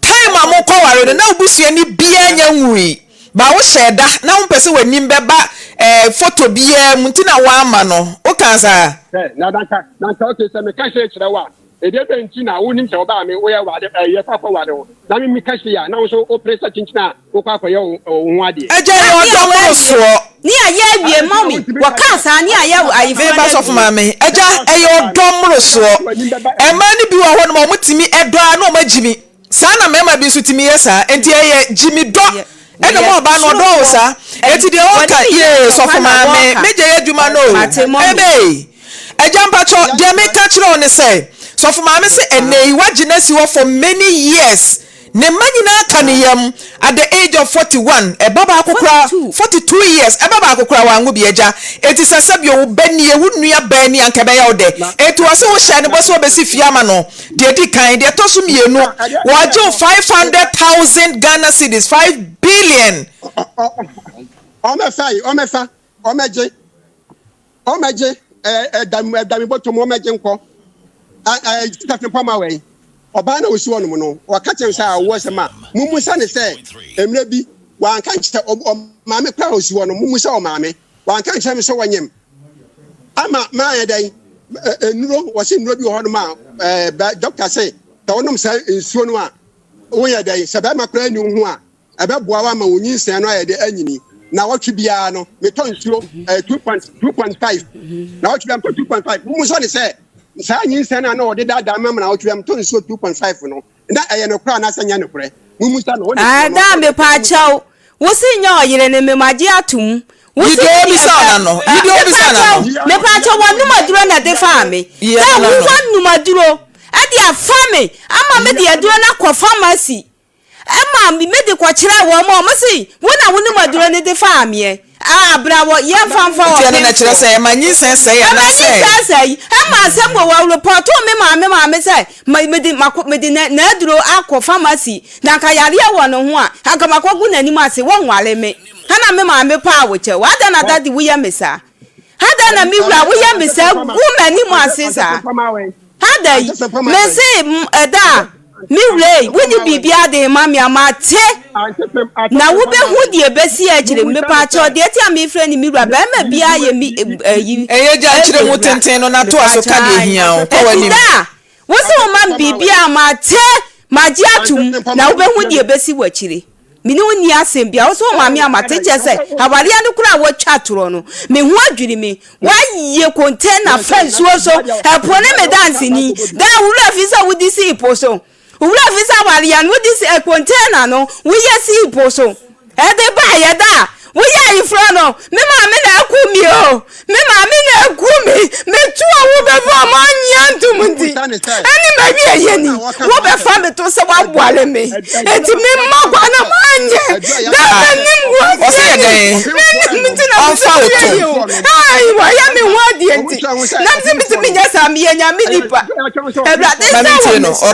time a mokɔware no na wo busuani biaa nya nwui but wohyɛɛ da na wompɛ sɛ w'anim bɛba eh, photo biaa mu nti na woamma no, wokaa saa? Sɛ, na nanka, nanka okay, sɛ meka sei kyerɛ wo a, ɛdeɛ bɛn nti na wonim sɛ ɔbaa me woyɛ wade, eh, yɛkɔ akɔware wo, na me meka sei a, na wo nso wopere sɛ kyenkyen a wokɔ akɔyɛ wo wo ho adeɛ. Agya yɛ Na ɔdɔ nea wɔawie, mmorosoɔ. ne ayɛ awie mummy, wɔkaa saa ne ayɛ ayeforɔ Meba no sɔfo awie. maame, agya ɛyɛ ɔdɔ mmorosoɔ. Mmaa no bi wɔ hɔ nom a wɔtumi dɔ ara na wɔn agyimi. Saa na mmarima bi nso tumi yɛ saa. Enti ɛyɛ gyimi dɔ Yɛ ɛna wɔyɛ mu ɔbaa no ɔdɔ wo sorofoɔ. saa. Enti deɛ Wɔne ɔka me yɛ yee ntɔkwa sɔfo na maame, wɔka. megye yɛ adwuma no o. Mate mummy. Ebei! Agya mpakyɛw, deɛ meka kyerɛ wo ne sɛ, sɔfo maame se ɛnnɛ yi wagye no asi hɔ for many years. Ne mma nyinaa ka ne yam at the age of 41, ɛba baako koraa, 42. 42 years, ɛba baako koraa wanwo bi agya. Enti sɛ sɛbio wo ba nie, wo nua baa ni anka ɛbɛyɛ wo dɛ. Enti wɔse wo hyɛɛ no bɔ sɛ wɔbɛsi fie ama no, deɛ ɛdi kan, deɛ ɛtɔ so mmienu, wɔagye wo 500,000 Ghana cedis, 5 billion. Ɔmɛfa yi, ɔmɛfa, ɔmɛgye. Ɔmɛgye ɛɛ ɛda ɛda mi bɔtɔ mu ɔmɛgye nkɔ ɛɛ sika fipɔ ma wɛn ɔbaa na osi hɔnom no ɔka kyerɛ sɛ awoɔ sɛ ma mumusa ne sɛ mmerɛ bi wanka nkyerɛ ɔmaame kora osi hɔ no mumusa ɔmaame wanka nkyerɛ me sɛ wɔnyem ama maayɛ dɛn nnuro wɔsi nnuro bi wɔ hɔnom a ɛɛ dɔkta sɛ sɛ wɔnom sɛ nsuo no a woyɛ dɛn sɛ bɛrima koraa ni ho a Ɛbɛboa wo ama wo nyinsɛn no ayɛ dɛ anyini. Naawɔtwe biara no, metɔ nsuo ɛyɛ 2.2.5. Naawɔtwe biara metɔ 2.5. Mummusa no sɛ, saa nyinsɛn no a na ɔde daadaa me ama naawɔtwe biara metɔ nsuo 2.5 no, na ɛyɛ nokorɛ anaasɛ ɛnyɛ nokorɛ? Mummusa no. Ɔne Ah, soɔ no, daa ɔbɛka. mepɛ akyɛw. Wo se nyɛ ɔyere no me magye ato mu. Wo Yi se deɛ mede ɔbisa ɛfɛ no ano. Yi deɛ ɔbisa no ano. mepɛ akyɛw wɔnom aduro na ɛde faa me. Yi Daa ɛno wo no. wɔnom aduro ɛde afa me ama me de aduro no akɔ pharmacy. Ɛma me de kɔkyerɛɛ wɔn ma wɔse, Wo na wonom aduro no de faa meɛ. Ah, bra wɔ, yɛmfa mfa Nti ɛno na ɛkyerɛ ɔpemfoɔ. sɛ ɛma nyinsɛn sɛe Ɛma anaasɛ? nyinsɛn sɛe. Ɛma asɛm wɔ wɔ repɔtoo me maame maame sɛ ma mede makɔ mede na n'aduro akɔ pharmacy na anka yareɛ wɔ ne ho a anka makɔgu n'anim ase wɔnware me. Ɛna me maame paa wo kyɛw. Adɛn na daddy woyɛ me saa? Adɛn na me wura woyɛ me saa gu m'anim ase saa? Adɛn? Mese ɛda a me wura yi wonni biribiara de rema me a mate na wobɛhu deɛ ɛbɛsi akyire. Mepaakyɛw deɛ ti a mefrɛ no me wura barima biara yɛ me ayi. Ɛyɛ gya nkyerɛ mu tenten no na toa so ka deɛ ɛhia wo. Kɔ Enti w'anim. da a Wo se wo ma me biribi a mate, magye atom, na wobɛhu deɛ ɛbɛsi w'akyire. Me ne wo nni asɛm biara. Wo se wo ma me a mate, kyerɛ sɛ awareɛ no koraa a woatwa torɔ no, me ho adwiri me. Woayɛ container fa nsuo so, ɛpo ne me danseni. Daa wo werɛ fi sɛ wode sii po so. Wo werɛ fi sɛ awareɛ no wode si container no woyɛ sii po so. Ɛde baeɛ da a woyɛ ayeforɔ no, me maame na aku me o, me maame na aku me, metu a wobɛfa a mannye antom nti, ɛne m'awieeɛ ni, wobɛfa me to sɛ woaboale me, enti memma kwan na manyɛ da m'anim gu aseɛ ni, m'anim nti na mese meyɛ yi o, ai wɔyɛ me ho adeɛ nti, na mese metumi nyɛ saa, meyɛ Nyame nipa, Awurade nsa wɔ me so.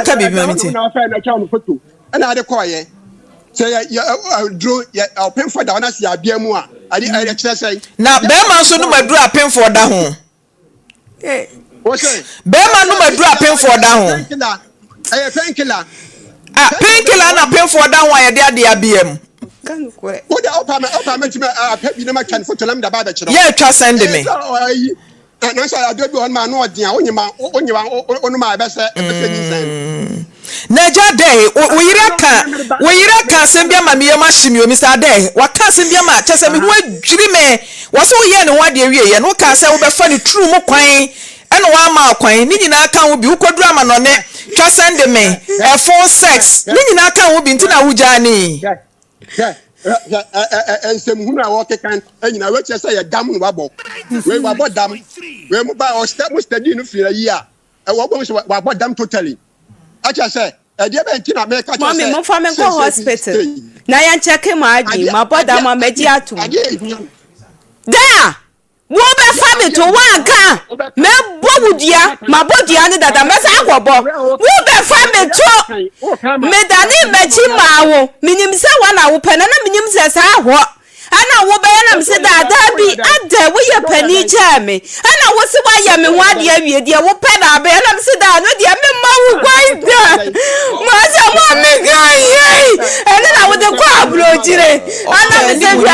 Ɛna ade kɔɔyɛ sɛ yɛ yɛ aduro yɛ ɔpemfoɔ da hɔ na sɛ yɛ abea mu a ade ɛyɛ kyerɛ sɛn. Na bɛrima nso nom aduro a apemfoɔ da ho. Wɔsɛ. Bɛrima nom aduro a apemfoɔ da ho. Painkiller ɛyɛ painkiller. Ah painkiller na apemfoɔ da ho a yɛde adeɛ abea mu. Wode ɔpa mɛ ɔpa mɛtumi apɛ bi na matwa ne foto na mede aba abɛkyerɛ wo. Yɛ twa sɛnde me. Ɛyɛ Nanso adeɛ bi wɔ hɔ nom a ano ɔden a wonye ma wonye wa wonom a ɛbɛsɛ ɛbɛsɛ nyinsɛn no. Na agya dɛ wo yere aka wo yere aka asɛm bi ama me yam ahye me o Mister Adɛ waka asɛm bi ama kyɛ sɛ me ho adwiri me wɔ sɛ woyɛɛ ne ho adeɛ wieɛ no wokaa sɛ wobɛfa ne turu mu kwan ɛna wamma wo kwan ne nyinaa ka ho bi wokɔduru amanɔne Twa sɛnde me, ɛfon, sex, ne nyinaa ka ho bi nti na wogyaa no yi. Hwɛ, hwɛ, hwɛ, ɛ, ɛ, ɛ, nsɛmhunu a wɔkeka nyinaa, wei kyerɛ sɛ yɛ dam na wabɔ. Wei wabɔ dam. Wei mo ba ɔstɛ mo study no firi ayi a, ɛwɔ bɔ sɛ wabɔ dam totally. Ɛkyerɛ sɛ ɛdeɛ bɛn nti na meka kyerɛ Mummy, sɛ momfa me nkɔ seesei hospital sei. na yɛnkyɛke m'adwene. Adeɛ, Mabɔ adeɛ, dam a magye adeɛ, atom. adeɛ ehia me. Da a wobɛfa me to woanka a, mɛbɔ wo dua. Mabɔ dua no dada, mɛsan akɔbɔ. Wobɛfa me to. Medanee m'akyi maa wo. Menim sɛ hɔ na wopɛ na na menim sɛ saa hɔ Ɛna wobɛyɛ na mese daadaa bi adɛn woyɛ panin kyɛɛ me ɛna wo se woayɛ me ho adeɛ awie deɛ wopɛ na abɛyɛ na mese daa no deɛ memma wo kwan da masɛ mo a meka yei ɛne na wode kɔ aburokyire ɛna mese hwɛ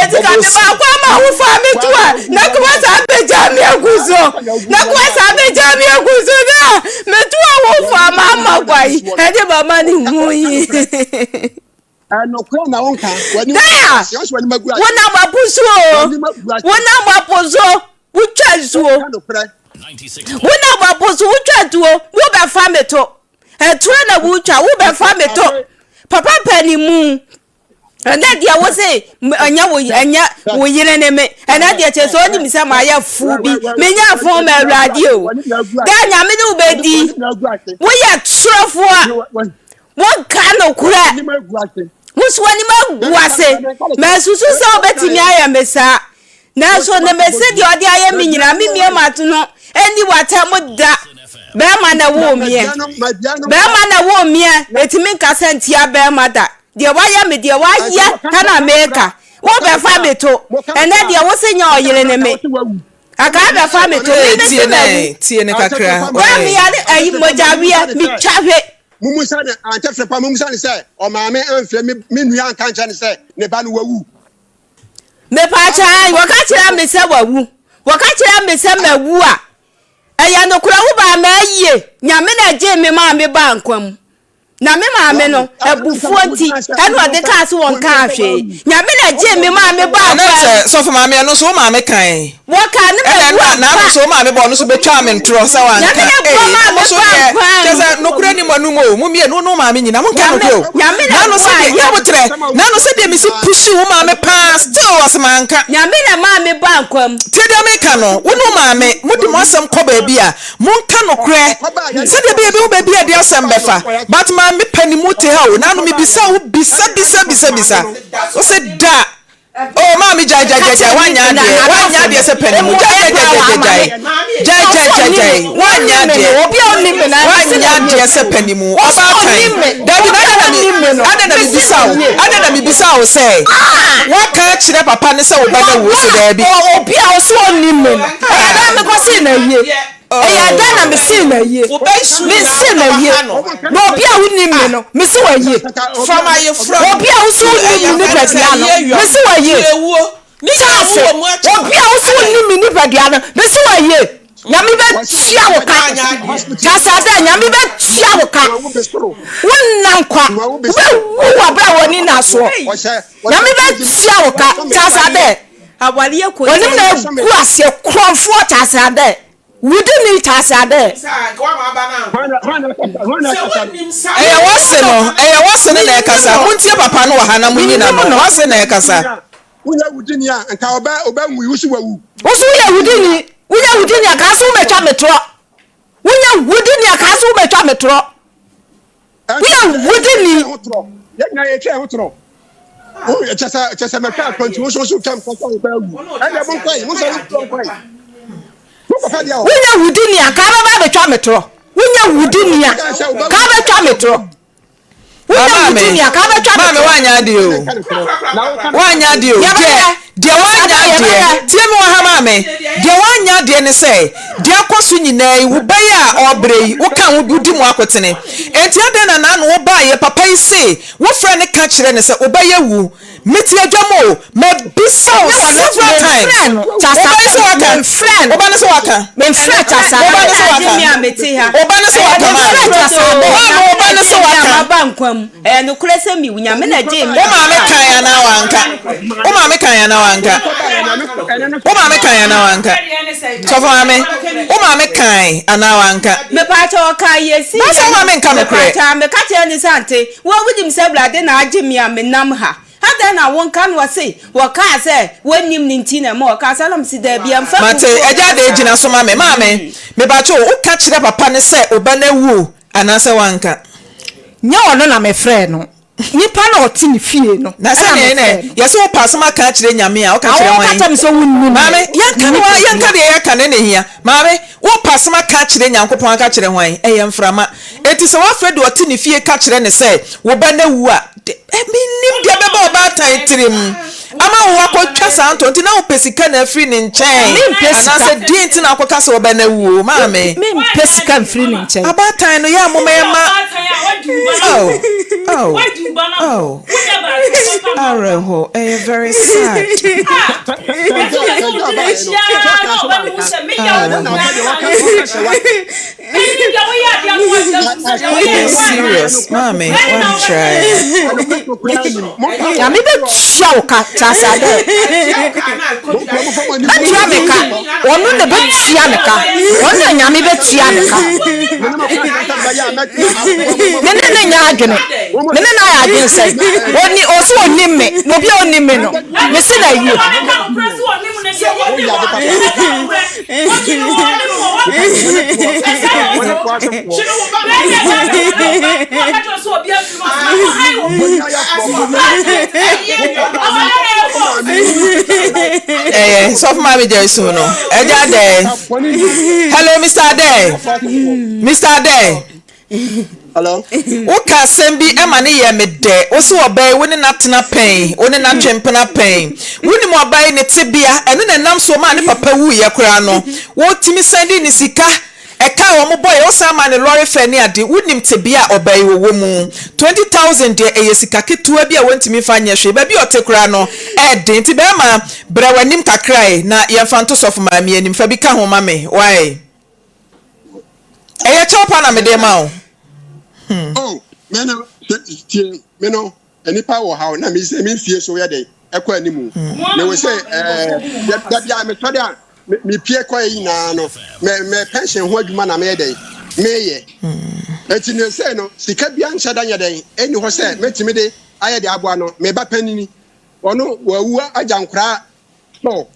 eti ka me baako ama wo fa me to a na kuma saa bɛgya me agu so na kuma saa bɛgya me agu so na meto a wo fa ma ama kwan ɛde mama ne hu yi. Nokorɛ na wonka. W'anim agu Daa! ase. Ɔsɛ w'anim agu ase. Wonam apo so o. W'anim agu ase. Wonam apo so. Wotwa nsuo. Wonka nokorɛ. Wonam apo so wotwa tuo. Wobɛfa me to. Ɛtoɔ na wotwa. Wobɛfa me to. Papa panimu. Ɛnɛ deɛ wo se ɛnyɛ wo ɛnyɛ wo yere ne me. Ɛnɛ deɛ kyerɛ sɛ onim sɛ mayɛ fo bi. Menya fo ma awurade o. Daa nyame ne wo bɛdi. Woyɛ torofoɔ. Wonka nokorɛ. Wo nso w'anim agu ase. Mansusu sɛ wobɛtumi ayɛ me saa. Nanso ne mese deɛ ɔde ayɛ me nyinaa, memmue m'ato no nni w'atɛm da. Bɛrima na ɛwoo meɛ. Bɛrima na ɛwoo meɛ. Enti menkasa ntia bɛrima da. Deɛ wayɛ me deɛ wayɛ ɛna meka. Wobɛfa me to. Ɛnɛ deɛ wo se nyɛ ɔyere ne me. Anka abɛfa me to. Me mese mawu. Tie ne kakra. Bɛɛ meyare ayi mogyaweɛ metwa hwe. Mummusa no, ante frɛ pa, mummusa no sɛ, ɔmaame amfrɛ me, me nua anka ankyerɛ no sɛ ne ba no wawu. Mepaakyɛ ae, wɔka kyerɛ me sɛ wawu. Wɔka kyerɛ me sɛ mawu a, ɛyɛ nokorɛ wo baa m'ayie. Nyame na ɛgyee me maa me baa nkwa mu. Na me maame no, abufuo nti, ɛna ɔde kaa sɛ wɔnkaa hwee. Nyame na ɛgyee me maa me baa Ɛna nkwa sɛ mu. sɔfo maame ɛno nso wo maame kae. Wɔkaa ne Ɛna mawu ɛno a ampa. n'ano so wo maame bɔ ɔno so betwaa me ntorɔ sɛ wanka. Nyame na ɛboa Ee, maa na mo me so baa deɛ nkwa kyerɛ mu. sɛ nokorɛ ni mo anum o. Mo mmienu wo ne wo maame nyina monka Nyame, nokorɛ o. Nyame na N'ano ɛboaa sɛdeɛ yɛ. nyabotrɛ n'ano sɛdeɛ mesi pushi wo maame paa still ɔse manka. Nyame na ɛmaa me baa nkwa mu. Tie deɛ meka no, wo ne wo maame mode mo asɛm kɔ baabi a monka nokorɛ sɛdeɛ ɛbɛyɛ yɛbɛhu baabi a yɛde asɛm bɛfa. But maame panimu te ha o, n'ano mebisa wo bisa bisa bisa bisa wo se da. Oh maame gyae gyae gyae gyae wanyɛ adeɛ wanyɛ adeɛ sɛ pɛ ne mu gyae gyae gyae gyae gyae gyae gyae gyae wanyɛ adeɛ wanyɛ adeɛ sɛ pɛ ne mu ɔbaatan dabi na adɛn na mi adɛn na mi bisa wo adɛn na mi bisa wo sɛ waka akyerɛ papa ne sɛ wo ba na wuo sɛ daabi. Obi a ɔso ɔnim me no ɛyɛ dɛn mekɔ se na yie. Ɛyɛ dɛn na mesee no ayie? Mensee no ayie. Na obi a wonim me no, mese wo ayie. Obi a wose wonim me nipadua no, mese wo ayie. Charles, obi a wose wonim me nipadua no, mese wo ayie. Nyame bɛtua wo ka. Charles Adeh, Nyame bɛtua wo ka. Wonna nkwa. Wobɛwu wɔ berɛ a w'ani nna soɔ. Nyame bɛtua wo ka. Charles Adeh. W'anim na agu aseɛ korɔmfoɔ Charles Adeh. Wudi ni kyase adɛ. Ɛyɛ wase no, ɛyɛ wase no na ɛkasa. Montie papa no wɔ ha na monyi na no. Wase na ɛkasa. Woyɛ wudi ni a, nka ɔbɛ ɔbɛ nwui, wosi wawu. Wosi woyɛ wudi ni, woyɛ wudi ni a, kaa so wobɛtwa me torɔ. Woyɛ wudi ni a, kaa so wobɛtwa me torɔ. Woyɛ wudini. Yɛn nyinaa yɛtwa yɛn ho torɔ. Kyɛ sɛ kyɛ sɛ mɛtwa atɔ nti woso so twam kɔsɛ wo bɛɛ wu. Ɛnna mo nkɔe mo sɔre ntorɔ nkɔe. Mo kɔfa deɛ wɔ. Woyɛ wudini a kaa bɛba abɛtwa me torɔ. Woyɛ wudini a kaa bɛtwa me torɔ. Woyɛ wudini a kaa bɛtwa me torɔ. Maame wanyɛ adeɛ o. Wanyɛ adeɛ o. Deɛ Deɛ wanyɛ adeɛ, tie me wɔ ha maame, deɛ wanyɛ adeɛ ne sɛ, deɛ akɔ so nyinaa yi, wo ba yi a ɔrebrɛ yi, woka ho bi, wodi mu akotene. Enti adɛn na n'ano wobaeɛ, papa yi se, wofrɛ no ka kyerɛ no sɛ wo ba yi awu. Mete adwa mu o, mabisa wo several times. Wo ba no se waka, wo ba no se waka, wo ba no se waka, wo ba no se waka maame, maame wo ba. Papa no na se gyee me a waka. maba nkwa mu. Ɛyɛ nokorɛ sɛ mewu, Nyame na gyee me Wo a maame maba kan nkwa mu. anaa wanka? Wo maame kan anaa wanka? Wo maame kan anaa wanka? Sɔfo maame, wo maame kan anaa wanka? Mepaakyɛw ɔkaa yɛ sii Baasa yɛ wo no maame nka nokorɛ. mepaakyɛw meka kyerɛ no sɛ ante wo a wonim sɛ awurade na agye me a menam ha adɛn na wonka no ɔse wɔkaa sɛ wonnim no nti na ɛma ɔkaa saa na mese daabi ɛmfa Mate, abufuo agya nka adɛn saa. gyina so ma me. Maame, mepaakyɛw woka kyerɛ papa no sɛ wo ba no awu anaasɛ wanka? Nyɛ ɔno na mefrɛɛ no. Nipa na ɔte ne fie no. Na sɛdeɛ ɛna yɛsɛ wopɛ asɛm aka akyerɛ Nyame a, woka Na kyerɛ woka hwan? kyerɛ me sɛ wonni me. Maame, yɛnka no Menni yɛnka deɛ yɛka no ɛna ɛhia. Maame, wopɛ asɛm aka akyerɛ Nyankopɔn aka kyerɛ hwan? Ɛyɛ mframa. Enti sɛ woafrɛ deɛ ɔte ne fie ka kyerɛ no sɛ wo ba no awu a, de, ɛ, mennim deɛ ɛbɛba ɔbaatan tirim ama wo akɔtwa saa ntɔ. Nti na wopɛ sika na afiri ne nkyɛn? Mempɛ sika. Anaasɛ deɛn nti na wokɔka sɛ wo ba no awu o? Maame. Mempɛ sika mfiri ne nkyɛn. Abaatan no, yɛ a momma yɛmma Oh, oh, oh. Awerɛho, ɛyɛ very sad. Ɛyɛ serious, maame, wan try. Nyame bɛtua wo ka, Charles Adeh. Bɛtua me ka, ɔno na bɛtua me ka, ɔno na Nyame bɛtua ne ka. Me ne no nyɛ adwene, me ne no ayɛ adwene sɛ, ɔni, ɔse ɔnim me, na obi a ɔnim me no, me se no ayie. Ɛyɛ sɔfo maame gya esu no ɛgya dɛ hello mr adɛ mr adɛ Hello. Woka asɛm bi ma ne yɛ me dɛ. Wo se ɔbaa yi wo ne no atena pɛn, wo ne no atwe mpena pɛn. Wonim ɔbaa yi ne tebea, ɛno na ɛnam so maa ne papa wuiɛ koraa no. Wotumi san de ne sika, ɛka a wɔn bɔeɛ, wosan maa no lɔre fare ne ade. Wonim tebea a ɔbaa yi wɔwɔ mu. 20,000 deɛ ɛyɛ sika ketewa bi a wɔntumi mfa nyɛ hwee. Baabi a ɔte koraa no, ɛɛden. Nti bɛrima, brɛ w'anim kakra ɛ na yɛmfa nto sɔfo maame anim. Fa bi ka ho ma me, wai? Ɛyɛ kyɛw pa na mede ma wo. Hmm. Oh, me no, tie, me no, nipa wɔ ha na me sɛ me mfie so yɛ den ɛkɔ anim. Hmm. Me wɔ sɛ ɛɛ dabi a metɔ de a mepie kɔ yɛ nyinaa no mɛ mɛ pension ho adwuma na meyɛ dɛn meyɛ. Hmm. Eti ne sɛ no sika bi anhyɛ da nyɛ dɛn ɛni hɔ sɛ mɛtumi de ayɛ de aboa no me ba panini ɔno wawu agya nkoraa So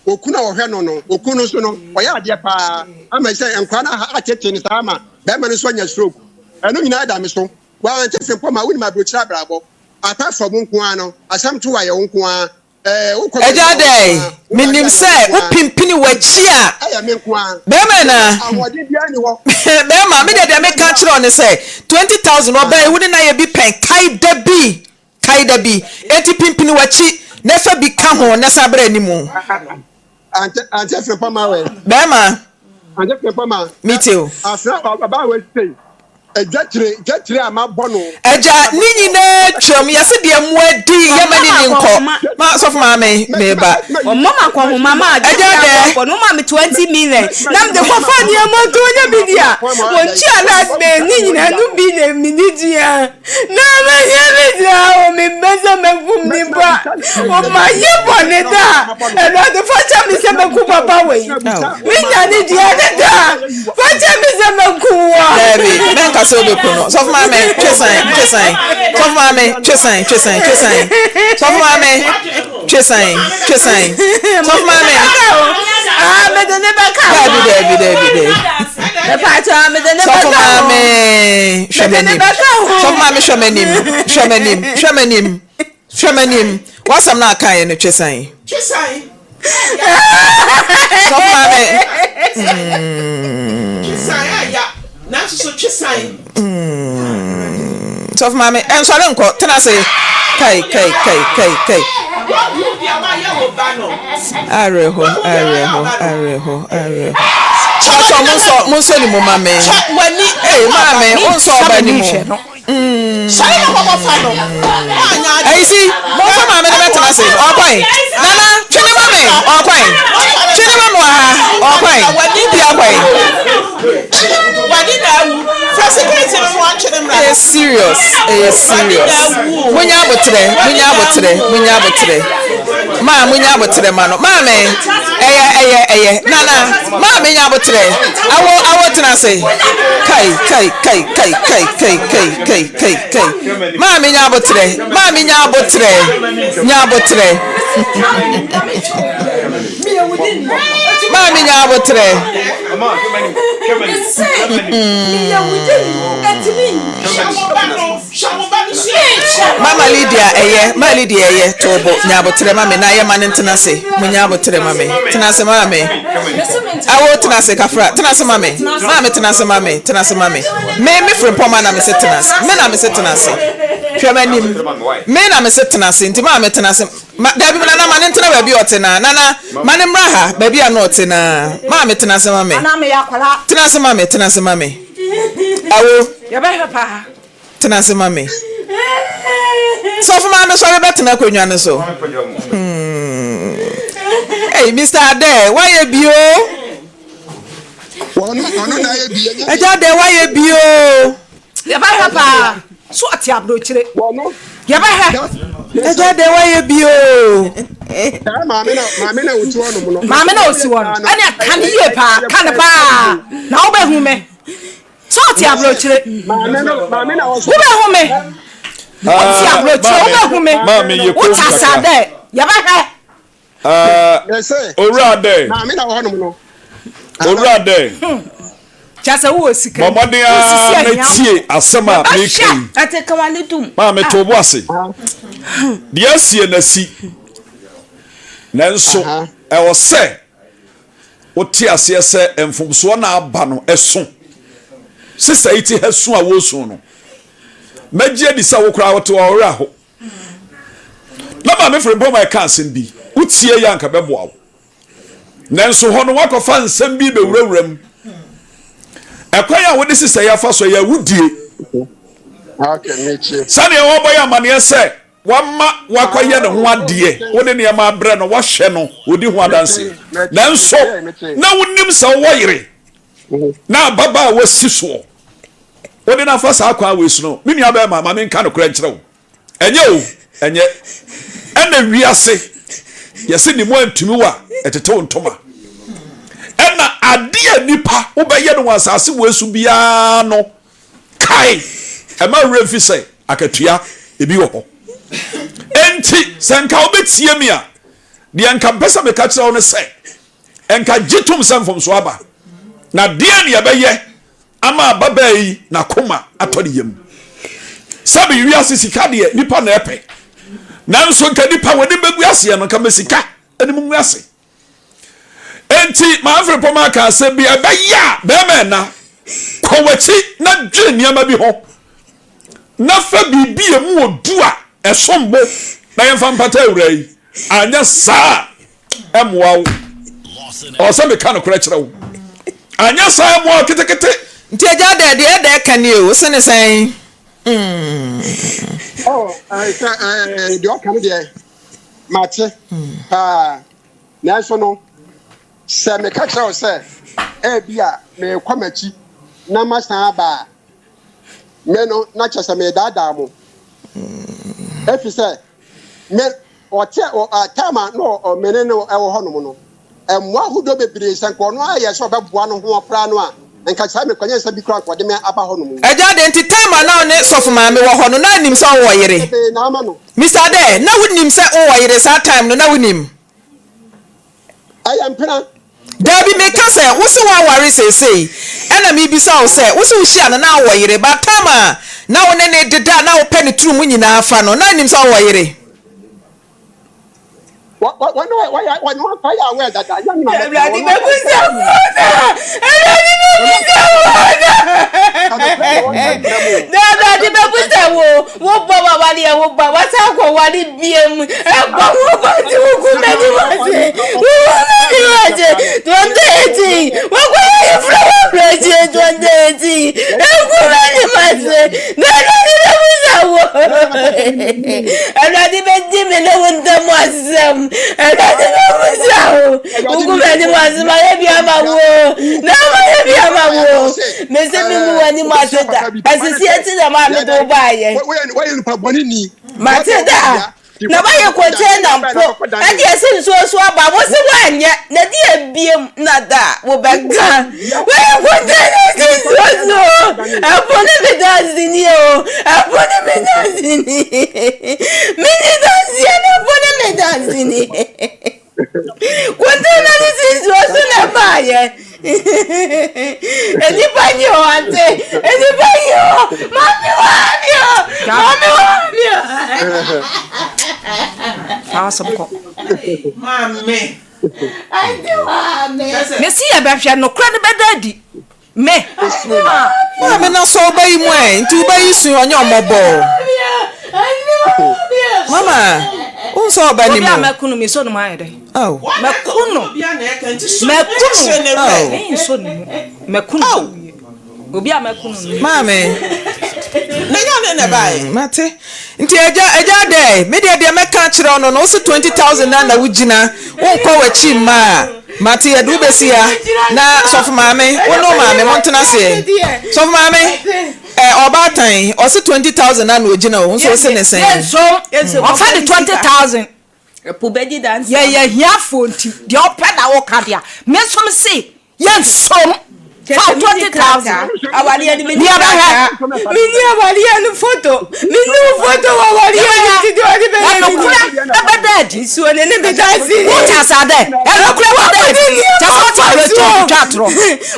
okunu a ɔhwɛ no no, okunu no nso no, ɔyɛ adeɛ paa ama sɛ nkwadaa no atete no saa ma bɛrima no nso anya stroke. Ɛno nyinaa da me so. Wante frempɔ ma wonim aburokyire abrabɔ. Apart from wo nko ara no, asɛm to ayɛ wo nko ara. Ɛɛ wokɔ Agya baabi a wo nko dɛn? ara. Wowɔ Menim adeɛ a sɛ wo nko ara. wopimpini w'akyi a. Ɛyɛ me nko ara. Bɛrima na. Ahoɔden biara nni hɔ. Bɛrima, me deɛ deɛ Ahoɔden biara meka nni hɔ. kyerɛ wo ne sɛ, 20,000 ɔbaa yi wo ne no ayɛ bi pɛn, kae da bi. Kae da bi, enti pimpini w'akyi na fa bi ka ho na san bra anim. Ante ante frempɔ ma wɛ. Bɛrima. Ante frempɔ ma. Mete o. Afra ɔbaa wɛ sei. Dwatire dwatire a mabɔ no. Agya ne nyinaa twam yɛse deɛ mmoa di yɛma ne ni nkɔ ma sɔfo maame meba. Ɔmma ma kɔhoma ma Agya dwatire dɛ. abɔ no ma me 20 million na mede kɔfa nneɛma nti ɔnya bi di a wɔntua last day ne nyinaa no bi na mede tua. Na mɛyɛ me deɛ o mempɛ sɛ mɛkum nipa o mayɛ bɔne da Awurade fa kyɛ me sɛ mɛku papa wei menya ne deɛ ne da fa kyɛ me sɛ mɛku wɔ Dabi mɛnka sɛ wobɛku no sɔfo maame twe san twe san sɔfo maame twe san twe san twe san sɔfo maame twe san twe san sɔfo maame ah mede ne bɛka dabi dabi dabi dabi mepatwa mede ne sɔfo bɛka ho maame hwɛ mede ne m'anim bɛka ho sɔfo maame hwɛ m'anim hwɛ m'anim hwɛ m'anim hwɛ m'anim w'asɛm no aka yɛ no twe san sɔfo maame Sɔfo maame, ɛnsɔre nkɔ, tena ase. Kai, kai, kai, kai, kai. Awerɛho, awerɛho, awerɛho, awerɛho. Pàtó mo nsɔ mo nsɔ ne mu ma me. Ee maame, o nsɔ ɔba ne mu. Ɛyi si, momfa maame no bɛtena ase. Ɔkwan. Nana, twe ne ma me. Ɔkwan. Twe ne ma me wɔ ha. Ɔkwan. Wopia kwan. Ɛyɛ serious, ɛyɛ serious. Munya abotrɛ, munya abotrɛ, munya abotrɛ. Maa munya abotrɛ ma no. Maame, ɛyɛ ɛyɛ ɛyɛ. Nana, maame nya abotrɛ. Awo awo tena ase. Kai kai kai kai kai kai kai kai kai kai. Maame nya abotrɛ, maame nya abotrɛ, nya abotrɛ. Maame nya abotrɛ. Mama Lydia ɛyɛ, ma Lydia ɛyɛ, toobo nya abotrɛ ma me na yɛ ma no ntena ase. Mo nya abotrɛ ma me. Tena ase maame. Awo tena ase kafra, tena ase ma me. Maame tena ase ma me, tena ase ma me. Me me frimpɔma na me se tena ase. Me na me se tena ase. Hwɛ m'anim. Me na me se tena ase nti maame tena ase. Ma, dabi, Nana, ma no ntena baabi a ɔte no ara. Nana, ma no mmra ha, baabi a na ɔte no ara. Maame, tena ase ma me. Anaa meyɛ akwadaa. Tena ase ma me, tena ase ma me. Awo. Yɛbɛhwɛ paa. Tena ase ma me. Sɔfo maame sɔre bɛtena akonnwa no so. Hmm. Hey, Mr. Ade, woayɛ bio? Agya Ade, woayɛ bio? Yɛbɛhwɛ paa. So ɔte aburokyire. Yɛbɛhwɛ. Agya deɛ wayɛ bio. Maame na maame na osi hɔ nom no. Maame na osi hɔ no. Ɛne ka ne yie paa ka ne paa na wobɛhu me. So ɔte aburokyire. Maame na maame na ɔso. Wobɛhu me. Wote aburokyire wobɛhu me. Maame yɛ kom Wote asa kakra. dɛ yɛbɛhwɛ. Owura dɛ. Maame na wɔ hɔnom no. Owura dɛ. Kyɛ sɛ wowɔ sika. Bɔ mmɔden ara na tie asɛm a meka yi. Ate ka w'ani tom. Maame to bo ase. Deɛ asie na asi. Nanso ɛwɔ sɛ wote aseɛ sɛ mfomsoɔ na aba no ɛso. Sista yi te ha su a wɔresu no. Mɛgye adi sɛ wo koraa wote hɔ a wo werɛ aho. Na Maame Frimpong ɛka asɛm bi, wotie yɛ anka bɛboa wo. Nanso hɔ no woakɔfa nsɛm bi bɛwurawura mu. Ɛkwan a wode sesɛe yi afa so yɛ awudie. Sɛdeɛ wɔbɔ yɛ amanneɛ sɛ wama wakɔyɛ ne ho adeɛ, wode nneɛma abrɛ no, wahwɛ no, ɔdi ho adanseɛ. Nanso na wonim sɛ wowɔ yere na ababaa a wasi soɔ. Wode no afa saa kwan wei so no, me nua bɛrima, ma menka nokorɛ nkyerɛ wo. Ɛnyɛ o, ɛnyɛ. Ɛna wiase, yɛse ne mu antumi wo a, ɛtete wo ntoma. Ɛna ade a nipa wobɛyɛ no wɔ asase wei so biara no, kae, ɛma werɛ mfi sɛ akatua ebi wɔ hɔ. Enti, sɛ nka wobɛtie me a, deɛ nka mpɛ sɛ meka kyerɛ wo no sɛ, nka gye tom sɛ mfomsoɔ aba. Na deɛ ne yɛbɛyɛ ama ababaa yi n'akoma atɔ ne yam. Sɛbi wiase sika deɛ nipa na ɛpɛ, nanso nka nipa w'anim bɛgu aseɛ no nka ma sika anim ngu ase. Enti Manfred Pɔmah kaa asɛm bi, ɛbɛyɛ a bɛrima ɛna kɔ w'akyi na dwene nneɛma bi ho na fa biribi a emu odu a ɛsom bo na yɛmfa mpata awura yi, anyɛ saa a ɛmmoa wo. Ɔwɔ sɛ meka nokorɛ kyerɛ wo. Anyɛ saa ɛmmoa wo ketekete. Nti agya dɛ deɛ ɛdɛ ɛka nie o, wose ne sɛn? Mm. Oh, eh, sɛ eh, deɛ ɔka no deɛ mate paa nanso no sɛ meka kyerɛ wo sɛ ebi a merekɔ m'akyi na masan aba a me no na kyerɛ sɛ meredaadaa mo ɛfiri sɛ Me, ɔte, ɔ, ɛ, time a na ɔ, me ne no wɔ hɔnom no, mmoa ahodoɔ bebree, sɛ nka ɔno ara yɛ sɛ ɔbɛboa no ho koraa no a, nka saa mekɔnyɛ nsa bi koraa nka ɔde me aba hɔnom yi. Agya deɛ nti time a na wo ne sɔfo maame wɔ hɔ no na nim sɛ wowɔ yere? Bebree na ama no. Mister Adair, na wonim sɛ wowɔ yere saa time no, na wonim? Ɛyɛ mpena. Daabi, meka sɛ, wo se woaware seesei, ɛna mebisa wo sɛ, wo se wohyia no na wowɔ yere, but time a na wo ne no deda a na wopɛ ne turu mu nyinaa fa no, na nnim sɛ wowɔ yere? Awurade bɛbusa wo na Awurade bɛbusa wo na na Awurade bɛbusa wo wo bɔ wawale a wo ba wasa akɔ wale biem ɛbɔ wo bɔ nti wo ku m'anim ase wo ku m'anim ase 2018 wakɔ yɛ yɛfrɛ wɔ aburokyire 2018 ɛku m'anim ase na Awurade bɛbusa wo Awurade bɛdi me ne wo ntam asɛm Awurade bɛbusa. Mesrɛ wo, wogu m'anim ase mayɛ bi ama wo o. Na mayɛ bi ama wo o. Mese mengu w'anim ase da. Asisi akyi na maa mede wo baayɛ. Mate da. Na woayɛ container mpo ɛde asi nsuo so aba wo se woanyɛ na ɛde abiem na da a wobɛka woayɛ container si nsuo so ɛpo ne me danseni o ɛpo ne me danseni mene danseɛ no ɛpo ne me danseni Container no si nsuo so na ɛbaayɛ. Nnipa nyi hɔ ante. Nnipa nyi hɔ. Maame wɔ ha mi o. Maame wɔ ha mi o. Fa asɛm kɔ. Maame. Ante maame. Mesi yɛ bɛhwɛ nokorɛ no bɛda adi. Me. Maame na sɔ wo ba yi mu ɛ, nti wo ba yi su ɔnyɛ ɔmɔbɔ o. Mama, wo nsɔ wo ba ni mu. Obi a mɛko no, mesɔ ne mu ayɛ dɛ. Aw. Mɛko no. Mɛko no. Aw. Mensɔ ne mu. Mɛko no. Obi a mɛko no. Maame. Na nyɛ ɔne na ɛbaeɛ. Mate. Nti agya, agya adɛ, me deɛ deɛ mɛka akyerɛ wo no no, wo se 20,000 na na wogyina, wonkɔ w'akyi mma a. Mate yɛde wo bɛsi ha na sɔfo maame wo ne wo maame montena aseɛ sɔfo maame ɛ ɔbaatan ɔse 20,000 na na ogyina o nso ose ne sɛn. Yɛnsom ɔfa de 20,000 yɛyɛ ahiafoɔ nti deɛ ɔpɛ na woka deɛ me nso me se yɛnsom fa 20,000 awareɛ no meni deɛ bɛhwɛ meni awareɛ no foto meni wo foto wɔ awareɛ no nti deɛ ɔde bɛyɛ no ɛnokorɛ ɛbɛda adi nsuo ne ne bɛda ase wote asa dɛ ɛnokorɛ bɛda adi kyɛ sɛ wote awerɛtɔ twitwa atorɔ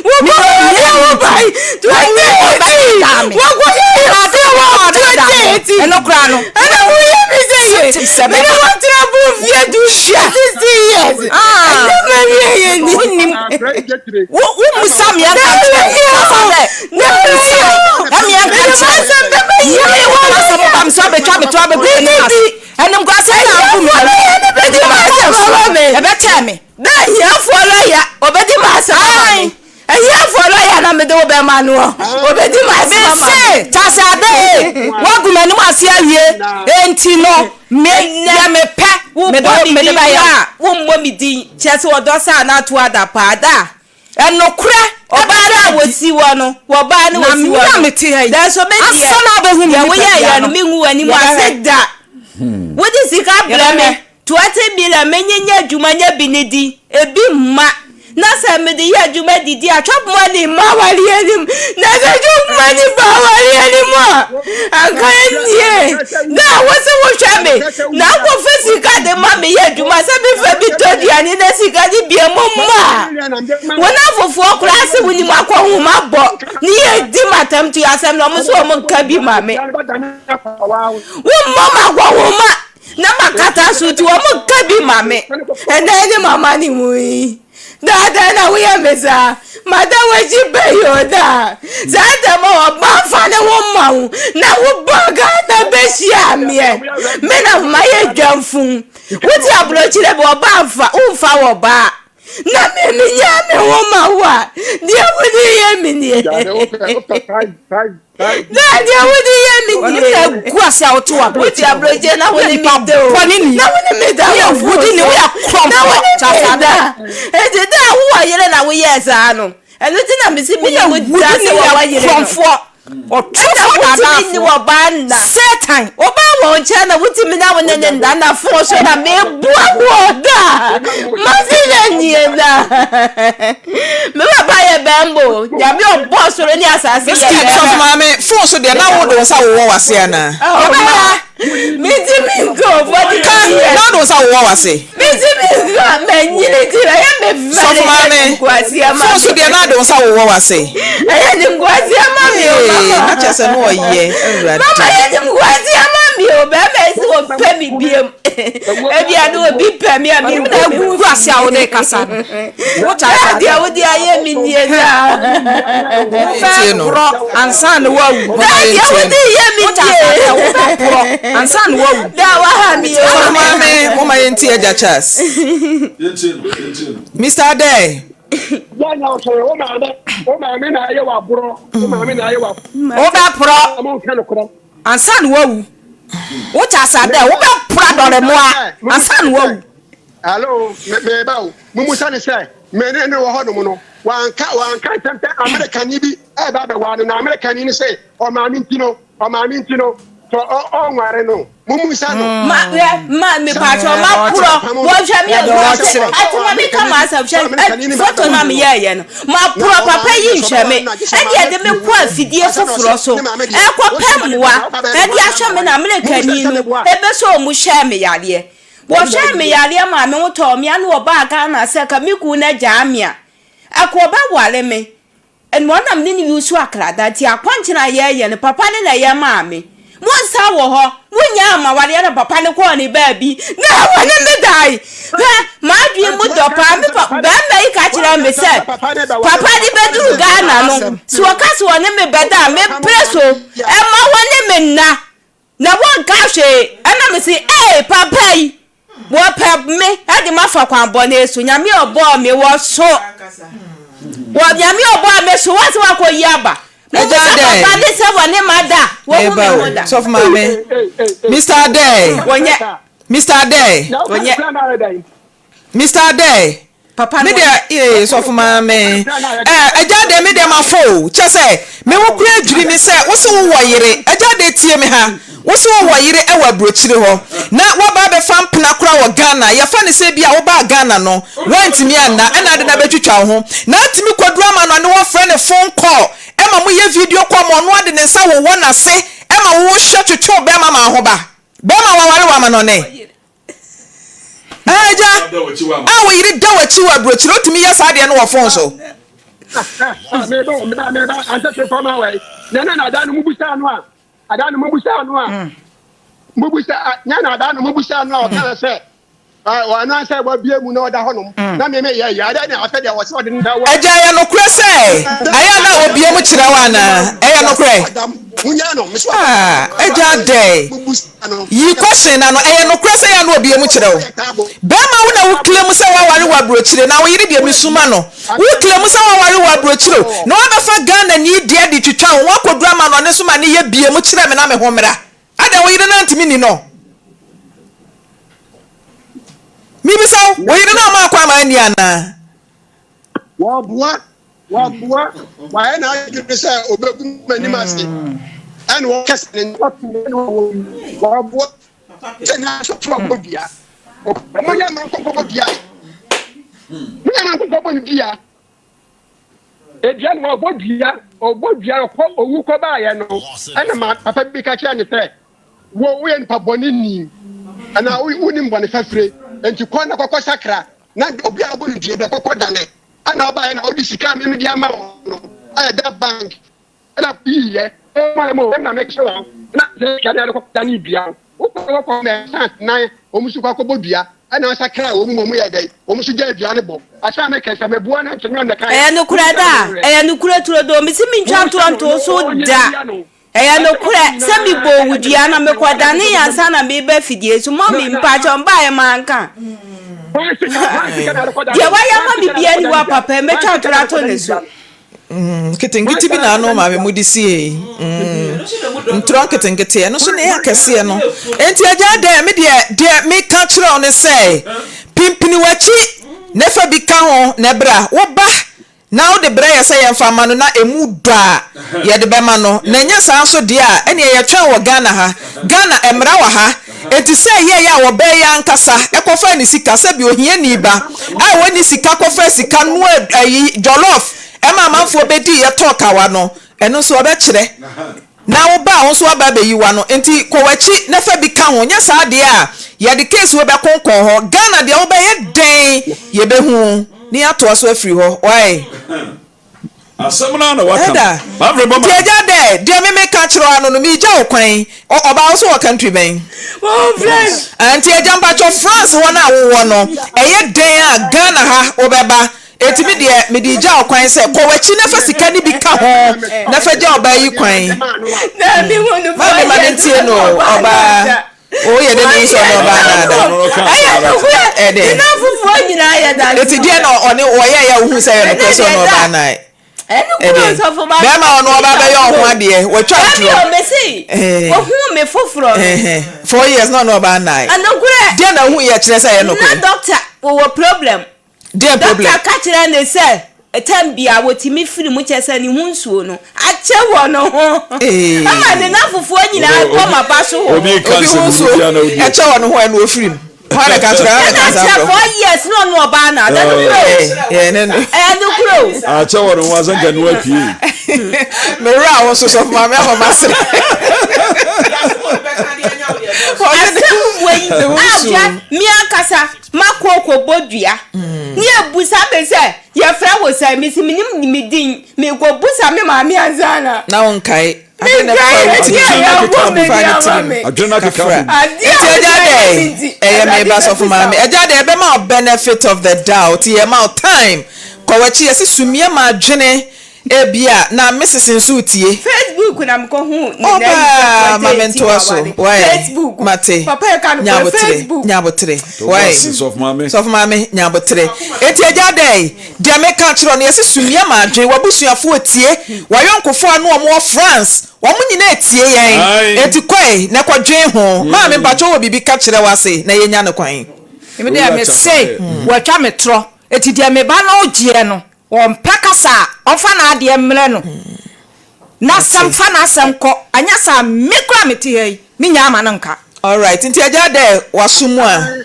wokɔ awareɛ wo bae 2018 wakɔ yɛ yɛfrɛ wɔ 2018 ɛnokorɛ no ɛna woyɛ me sɛ ye mene wɔtena bo mfeɛ du 16 years ɛnyɛ ma wie yɛ ni wonim Wo wo musa me anka nkyerɛ asa dɛ wo musa ɛmi anka nkyerɛ wo ne wo ma sɛ mo ba me so abɛtwa me to abɛgu m'anim ase animguase na agu me ɛbɛkyɛɛ me. Dɛ ahiafoɔ lɔya ɔbɛdi m'asɛm ama me ahiafoɔ lɔya na mede wo bɛma noɔ ɔbɛdi m'asɛm ama me. Mese kyase ade ee woagu m'anim ase awie enti no me deɛ mepɛ mede Wobɔ me mede din bɛyɛ wo. a wommɔ me din kyerɛ sɛ ɔdɔ saa na ato ada paa da Ɛnokorɛ Ɔbaa no a wɔsi wɔ no wɔbaa no Na wɔsi me wɔ a no mete ha yi, nanso me deɛ ansa na wobɛhu me deɛ nipadua woyɛeɛ no, no mengu w'anim ase yɛbɛhwɛ. da Wode sika brɛ me Yɛbɛhwɛ. 20 million menye nyɛ adwuma nya bi ne di ebi mma na sɛ mede yɛ adwuma didi a chop money mma awareɛ no mu na sɛ chop money ba awareɛ no mu a anka ɛnnie na wo se wohwɛ me na wokɔfa sika de ma meyɛ adwuma sɛ mefa bi tɔ aduane na sika de bie mu mma a wɔn afofoɔ koraa se wonim akɔnhoma bɔ ne yɛdi matam to asɛm na ɔmo so ɔmo nka bi ma me wommɔ ma akɔnhoma Na makata so nti wɔn nka bi ma me. Ɛnɛ ne mama ne mu yi. Daadaa na woyɛ me saa. Mada w'akyi bɛyi o daa. Saa dɛm a ɔba nfa ne ho ma wo. Na wo ba Ghana bɛhyia meɛ. Me na mayɛ dwamfun. Wote aburokyerɛ bi ɔba nfa womfa wɔ baa. Na me menya me ho ma wo a deɛ wode yɛ me nie. Na deɛ wode yɛ me nie. Ɔno na egu ase a wote wɔ Wote aburokye na wo ne me da o. Bɔne ni. Na wo ne me da Woyɛ wɔ wudi ni woyɛ korɔmfo. Na wo ne me da. Eti da a wowɔ yere na woyɛɛ saa no. Ɛno ti na mesi me ne wo da sɛ wɔwɔ yere no. Korɔmfoɔ. Ɔtorofo Wotumi ne daadaafoɔ. wɔbaa nna. Satan. Ɔbaa wɔ nkyɛn na wotumi na wo ne ne nna na fon so na meboa wo da. Mase na nie na. Me papa yɛ bɛmbo. Nyame ɔbɔ soro ne asase yɛ Sɔfo bɛmbo. maame, fon so deɛ na wode wo nsa wowɔ w'ase anaa? Ɔbaa, mentumi nka o, 43 Ka, years. na wode wo nsa wowɔ w'ase? Mentumi nka, manyini nti ɛyɛ me fɛ Sɔfo ne maame, nkoaseɛ ma fon so me. deɛ na wode wo nsa wowɔ w'ase? Ɛyɛ ne nkoaseɛ ma me o, Ee, mama. na kyerɛ sɛ na ɔyɛ, Awurade. Mama yɛ ne nkoaseɛ ma me o, bɛrima yi sɛ ɔpɛ me biam. Ebia na obi pɛ me a Ɔno mengu na me ho egu ase a wode kasa no. Wote ase Na deɛ wode ayɛ me nie daa. Tie no. Wobɛporɔ ansa na woawu. Na deɛ wode yɛ me Wote ase nie. a wobɛporɔ ansa na woawu. Da waha me o. Sɔfo maame, momma yɛntie Agya Charles. Yɛntie no, yɛntie no. Mister Adei. Woanya wo sɔre, wo maame, wo maame na ayɛ w'aborɔ, wo maame na ayɛ w'aborɔ. Wobɛporɔ Ɔmo nka nokorɛ. ansa na woawu. Wote ase a dɛ wobɛporɔ adɔremmoa ansa na woawu. Hello, meba o. Mumusa ne sɛ, me ne no wɔ hɔnom no, wanka wanka ntɛm sɛ Amerikani bi ɛreba abɛware no, na Amerikani no se ɔmaame nti no, ɔmaame nti no, sɛ ɔnware no. Mumusa no. Ma hwɛ ma mepatwɔ ma porɔ wɔhwɛ me egu ate ma me ka ma asɛm hwɛ foto na me yɛɛyɛ no ma porɔ papa yi nhwɛ me ɛde ɛde me kɔ afidie foforɔ so ɛkɔ pɛ mmoa ɛde ahwɛ me na Amerikani no ebe sɛ ɔmo hyɛɛ me yareɛ. Wɔhwɛɛ me yareɛ maa me ho tɔɔ me a na wɔbaa Ghana sɛ ka me kunu no agyaa me a, ɛka ɔbɛware me. Ɛna ɔna me ne no use akrada nti akɔnkyene a yɛɛyɛ no papa no na ɛyɛ maa me. Mo nsa wɔ hɔ, mo nyaa m'awareɛ na papa no kɔɔ ne baabi na ɔne me dae. Hwɛ, m'adwene mu dɔ paa, me pa, barima yi ka kyerɛɛ me sɛ papa no bɛduru Ghana no, sɛ ɔka sɛ ɔne me bɛda a, mepere so mma wɔne me nna. Na wɔnka hwee. Ɛna me se, Ei, papa yi, wɔpɛ me de mafa kwan bɔne so. Nyame a ɔbɔɔ me wɔ so. Wɔ Nyame a ɔbɔɔ me so, wɔn sɛ wakɔ yi aba. Ɛgya Mobisa dɛ. papa ne sɛ wɔne ma da, wɔhu Meba me o. ho da. Sɔfo maame. Mister Adɛ. Wɔnyɛ. Mister Adɛ. Wɔnyɛ. Mister Adɛ. Papa Me no deɛ ee sɔfo maame eh agya deɛ me deɛ ma fo o kyɛ sɛ me wo kura adwiri me sɛ wo se wo wɔ yere agya deɛ tie me ha wo se wo wɔ yere ɛwɔ aburokyire hɔ na waba abɛfa mpena kora wɔ Ghana yɛfa ne sɛ bi a wobaa Ghana no woantumi anna ɛna ade na bɛtwitwa wo ho na atumi kɔduru ama no ane wɔfrɛ ne phone call ɛma mo yɛ video call ma ɔno ade ne nsa wowɔ n'ase ɛma wo hwɛ twetwe wo bɛrima ma ho ba bɛrima waware wɔ ama no ne Agya a wo yere da w'akyi wɔ aburokyire wotumi yɛ saa deɛ no wɔ fon so. Meba meba meba ansɛ fam awɛ na na na no mubusa no a ada no mubusa no a mubusa na na ada no mubusa no a ɔka sɛ ɔno ansɛ wabie mu na ɔda hɔnom na me me yɛ yɛ ada na afɛ deɛ ɔsɛ ɔde no Agya ɛyɛ nokorɛ sɛ ayɛ a na obie mu kyerɛ wo anaa ɛyɛ nokorɛ ah agya dɛn Yi question no ano, ɛyɛ nokorɛ sɛ yɛ a na obue mu kyerɛ wo? Bɛɛma wo na wo claim sɛ woaware wɔ abrokyire na wo yere deɛ mesu ma no, wo claim sɛ woaware wɔ abrokyire o na woabɛfa Ghana ni deɛ de twitwa wo ho akɔduru amanɔne so ma no yɛ bue mu kyerɛ me na me ho mmra. Adɛn wo yere no antumi nni no? Mebisa wo, wo yere no amma akwan ma anni anaa? Wɔboa, wɔboa, wayɛ n'adwene sɛ obegu m'anim ase, ɛna wɔka sɛ ne nsa pii na wɔwɔ yi, wɔboa sɛ n'asɔfo abɔ dua. Wɔyɛ ma nkɔkɔ bɔ dua. Wɔyɛ ma nkɔkɔ bɔ dua. Edua no wɔbɔ dua, ɔbɔ dua ɔkɔ owu kɔ baayɛ no, ɛna ma papa bi ka kyerɛ ne sɛ, wo woyɛ nipa bɔne ni, anaa wonim bɔne fafire, nti kɔ na kɔkɔ sakra. Na obi a ɔbɔ no dua bi akɔkɔ dane ɛna ɔbaeɛ na ɔde sika a meme de ama wɔn no a ɛda bank ɛna yiiɛ ɔma mu ɛna mekyerɛ wɔn na sɛ sika de akɔkɔ dane dua no wokɔ wɔkɔ na ɛsan nan wɔn nso kɔ akɔbɔ dua ɛna ɔsakra wɔn mu wɔn yɛ dɛ wɔn nso gya dua no bɔ asan mekɛ sɛ meboa na nkyɛn ɔnna kan Ɛyɛ nokorɛ da ɛyɛ nokorɛ turodoo mese mentwa ntorɔ ntoo so da. Ɛyɛ nokorɛ sɛ mebɔɔ wo dua na mekɔdanee ansa na mereba afidie so. Mummy, mpakyɛw, mbaeɛ manka. Deɛ wayɛ ama me biara nni hɔ a papa yi, mɛtwa atoro ato ne so. Nketenkete bi na ano maame mu de sie ntorɔ nketenkete ɛno nso ne akɛseɛ no enti agya dɛ me deɛ deɛ meka kyerɛ wo ne sɛ pimpini w'akyi na fa bi ka ho na ɛbra wo ba na wode brɛ yɛ sɛ yɛmfa mma no na ɛmu dɔ a, yɛde bɛma no, na ɛnyɛ saa nso deɛ a, ɛneɛ yɛtwɛn wɔ Ghana ha. Ghana, mmara wɔ ha, enti sɛ ɛyɛeɛ a ɔbaa yi ankasa kɔfaa ne sika, sɛbi ohiani ba a ɔnni sika kɔfaa sika noa ayi, jollof ma amanfoɔ bɛdiiɛ tɔɔ kawa no, ɛno nso ɔbɛkyerɛ. Na wo ba a wo nso woaba abɛyi w'ano nti kɔ w'akyi na fa bi ka ho nyɛ saa deɛ a yɛde case wei bɛkonkɔn hɔ Ghana deɛ wobɛyɛ dɛn yɛbɛhu wo na yɛatoa so afiri hɔ wai. Asɛm no ara na waka no. Ɛda Mavrɛ bɔ nti ma. agya dɛ deɛ me meka kyerɛ wo ano no meegya wo kwan ɔ ɔbaa wo so wɔ country bɛn? Wɔwɔ France. Ah nti agya mpakyɛw France hɔ no a wowɔ no ɛyɛ dɛn a Ghana ha wobɛba Enti me deɛ, mede regya wo kwan sɛ, kɔ w'akyi na fa sika no bi ka ho na fa gya ɔbaa yi kwan. Maame ma no ntie no o, ɔbaa. Woyɛ dɛ na wohu sɛ ɔne ɔbaa no ada. Ɛdɛ. Eti deɛ na ɔne ɔyɛeɛ a wohu sɛ ɛyɛ nokorɛ sɛ ɔne ɔbaa no ae. Ɛdeɛ bɛrima a ɔno ɔba bɛyɛ ɔho adeɛ watwa ntorɔ. Ohun me foforɔ no. 4 years na ɔne ɔbaa nnae. Deɛ na wohu yɛ kyerɛ sɛ ɛyɛ nokorɛ. Na dɔkta. Wɔwɔ problem. Deɛn problem? Doctor ka kyerɛɛ no sɛ time biara wɔtumi firi mu kyerɛ sɛ ne ho nsuo no akyɛ wɔ ne ho ama ne nafofoɔ nyinaa bɔ m'aba so wɔ Obi hɔ. ka Obi ho nsɛm nsuo biara na odi ɛkyɛ wɔ ne ho ɛna ofiri mu. Hwan na ɛka kyerɛ hwan na Ɛna ɛka saa akyɛ borɔfo? 4 years na ɔne ɔbaa no ada nokorɛ o. Eh, eh, ne no. Ɛyɛ nokorɛ o. Akyɛ wɔ ne ho asɛ nka ne wapue. Me werɛ a wo nso sɔfo maame ama masere. Ɔse ne Asɛm wei ne ho a nsuo. hwɛ me ankasa Makɔ kɔbɔ dua ne yɛbusa me sɛ yɛfrɛ wo sɛn mese menim me din mekɔbusa me maame ansa na Na wonkae ade na menkae ɛfa wo adeɛ tirim a yɛwɔ me fa de ne ama tirim me Adwene no akeka kafra abom. adeɛ Nti a agya wode ayɛ me dɛ nti ɛyɛ me Awurade ba sɔfo bɛbisa maame wo. agya dɛ ɛbɛma wo benefit of the doubt yɛma wo time kɔ w'akyi yɛse sumie ma adwene Ebia na Mrs. nso retie. Facebook na mekɔ hu ne na Ɔbaa ma yi mentoa so. twenty Wai. Facebook. Mate. Papa yɛ ka no Nya kɔ abotere. Facebook. Nya abotere. To Wai. bo ase, Sɔfo Maame. Sɔfo Maame, nya abotere. Enti agya dɛn? Deɛ meka akyerɛ wo no, yɛse sumia ma adwene. W'abusuafoɔ retie. W'ayɔnkofoɔ a ne wɔn wɔ France, wɔn nyinaa retie yɛn. Ae. Enti kɔe na kɔdwen ho. Maame, mpakyɛ wowɔ biribi ka kyerɛ w'ase na yɛnya no kwan? Me deɛ Owura mese Kyafade. watwa me torɔ, eti deɛ me ba no gyeɛ no Ɔmpɛ kasa a, ɔmfa n'adeɛ mmrɛ no n'asɛm fa n'asɛm kɔ, anyɛ saa a me koraa a mete ha yi, mennya ama no nka. Alright, nti agya dɛ waso mu a.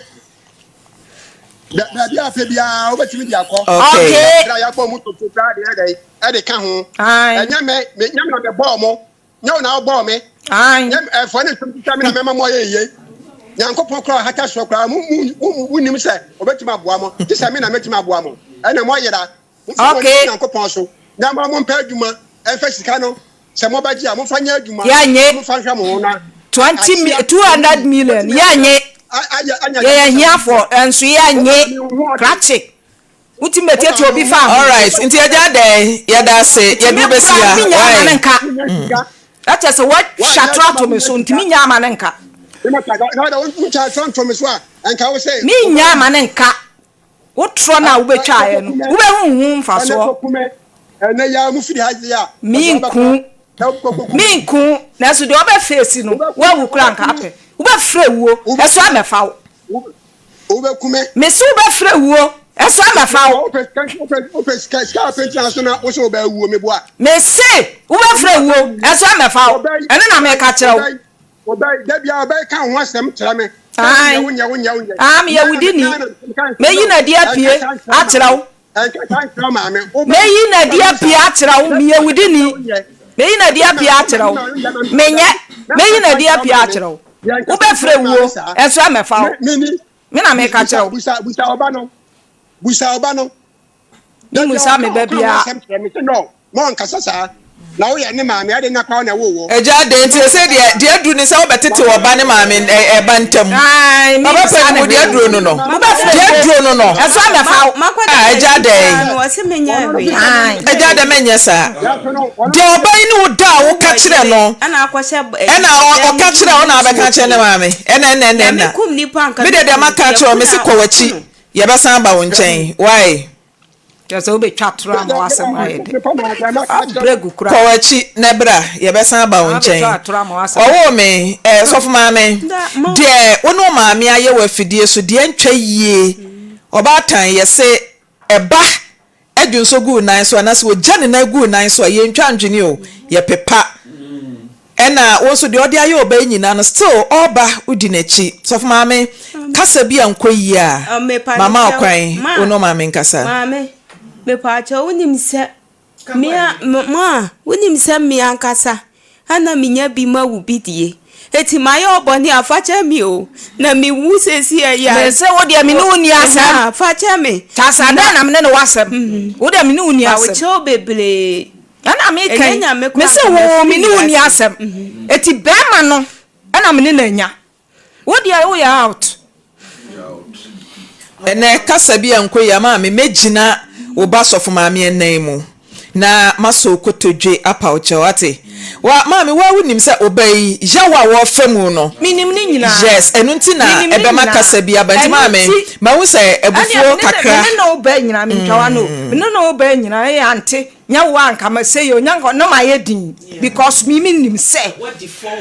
Baabi a wopɛ biara wobɛtumi de akɔ. Okay. Okay. Berɛ a yɛabɔ mu toto koraa deɛ ɛdɛn ɛde ka ho. Ae. Ɛnyɛ me, me nyɛ me na mebɔɔ mo. Nyɛ wo na wobɔɔ me. Ae. Nyɛ ɛfoɔ ne nsɛm twitwa me na mɛma mo ayɛ yie. Nyankopɔn koraa ɔhata soɔ koraa mo mo mo nim sɛ ɔbɛtumi aboa mo. Gye sɛ me na mɛtumi aboa mo. Ɛna mo ayera. Momfa mo ani Okay. nto Nyankopɔn so na mo mompɛ adwuma ɛmfa sika no sɛ mobɛgye a momfa nyɛ adwuma na Yɛnnye. momfa nhwɛ mo ho na 20 mi akyea 200 million motumi yɛnnye. ayɛ anya Yɛyɛ nyankopɔn ahiafoɔ nso Wo yɛnnye. maame wo ho ɔden. Krakye. Wotumi bɛtiatia obi fa ho. Alright, nti agya dɛn? Yɛda ase, Nti yɛde me wo bɛsi koraa ha. menya ama Why? no nka. Ɛkyɛ sɛ woatwa toro ato me so, nti menya ama no nka. Menya ama no nka. Wo torɔ no a wobɛtwaeɛ no, wobɛhu ho mfasoɔ. Menku, menku, nanso deɛ ɔbɛfeesi no, woawu koraa nka apɛ. Wobɛfrɛ wuo, ɛso amɛfa wo. Wobɛku me. Mese wobɛfrɛ wuo, ɛso amɛfa wo. Wopɛ sika sika apɛ ntina so na wo sɛ wobɛwuo meboa. Mese wobɛfrɛ wuo, ɛso amɛfa wo. Ɛno na meka kyerɛ wo. Ɔbɛyi da bia ɔbɛyi ka ho asɛm kyerɛ me. Ae. Wonyɛ wonyɛ wonyɛ. Ah, meyɛ wo dini. Mɛyi no adi apue akyerɛ wo. Mɛyi no adi apue akyerɛ wo. Meyɛ wo dini. Mɛyi no adi apue akyerɛ wo. Menyɛ. Mɛyi no adi apue akyerɛ wo. Wobɛfrɛ wuo, ɛnso ɛmmɛfa wo. Me na meka kyerɛ wo. Busa ɔba no. Busa ɔba no. Mummusa me ba biara. Ma ɔnkasa saa. Na woyɛ ne maame, adɛn na koraa na ɛwoo wo? Agya, adɛn nti? Ɛsɛ deɛ deɛ aduru ne sɛ wobɛtete ɔba ne maame ɛba ntam. Ae, Papa memmisa panin ne mu deɛ hwee. aduro no no. Wobɛfrɛ Deɛ wuo, aduro no no. ɛso ammɛfa wo. Ah, agya adɛn? Ae. Agya adɛn mɛnyɛ saa. Deɛ ɔba yi ne wo da a woka kyerɛ no ɛna ɔka kyerɛ wo na abɛka kyerɛ ne maame. Ɛna ɛna ɛna ɛna. Me deɛ deɛ maka akyerɛ wo mese kɔ w'akyi. Yɛbɛsan aba wo nkyɛn. Why? Kyerɛ sɛ wobɛtwa toro ama w'asɛm ayɛ dɛ. Abrɛ gu Kɔ koraa. w'akyi na bra, yɛbɛsan aba wo nkyɛn. Wobɛtwa toro ama w'asɛm ayɛ Ɔwoo me, eh, sɔfo maame, deɛ wo ne wo maame ayɛ wɔ afidie so deɛ ntwa yie. Ɔbaatan, yɛse ɛba dwonsɔ gu wo nan so anaasɛ ɔgya ne nan gu wo nan so a, yɛntwa ndwene o, yɛpepa. Ɛna wo nso deɛ ɔde ayɛ ɔba yi nyinaa no still ɔba wodi n'akyi. Sɔfo maame, kasa bi a nkɔ yie a, mama wo kwan wo ne ɔmaame nkasa. Maame, mepaakyɛw wonim sɛ me a ma wonim sɛ me ankasa ana menya bi ma wo bi die. Eti mayɛ wo bɔne a fakyɛ me o. Na me wu sɛsi ɛyɛ a. Mese wo deɛ me ne wo nni asɛm. Fakyɛ me. Kyasa dɛn na me ne no wɔ asɛm. Wo deɛ me ne wo nni asɛm. Ma wo kyɛw bebree. Ɛna meka yi, mese wo me ne wo nni asɛm, eti bɛɛma no ɛna me ne no anya, wo deɛ wo yɛ out. Ɛnɛ kasa bi ankɔ yie ama me mɛgyina wo ba sɔfo maame anan mu na masɔ wo kotodwe apa wo kyɛw ate wa maame wa wonim sɛ wo ba yi yaw a wɔrefa mu no Menim ne nyinaa. yes ɛno nti na Menim ne ɛbɛma nyinaa. kasa bi aba nti Ɛno maame nti, mahu sɛ ɛnea abufuo me ne kakra me ne no ba nyinaa mentwa w'ano o, me ne no ba nyinaa ɛyɛ ante Nyɛ wo a nka ma sei o, nyɛ nka na mayɛ din because me me nim sɛ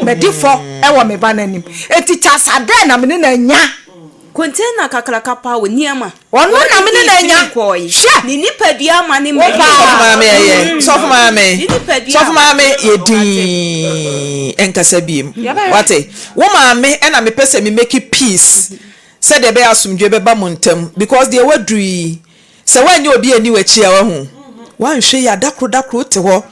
madi fɔ wɔ me ba no anim. Enti kyasa dɛn na me ne no anya? Container kakraka paa wɔ nneɛma. Ɔno na me ne no anya. Hwɛ! Ne nipadua ama ne Wo mma. Sɔfo maame ɛyɛ. Sɔfo maame. Ne nipadua Sɔfo ama maame ne yɛ mma. dinn ɛnkasa biem. Yɛbɛhwɛ. Wate? Wo maame ɛna mepɛ sɛ me make peace sɛdeɛ ɛbɛyɛ asomdwoeɛ bɛba mo ntam because deɛ waduru yi Sɛ woanyɛ obi anni w'akyi a, wahu. Woanhwɛ yie a, da koro da koro wote hɔ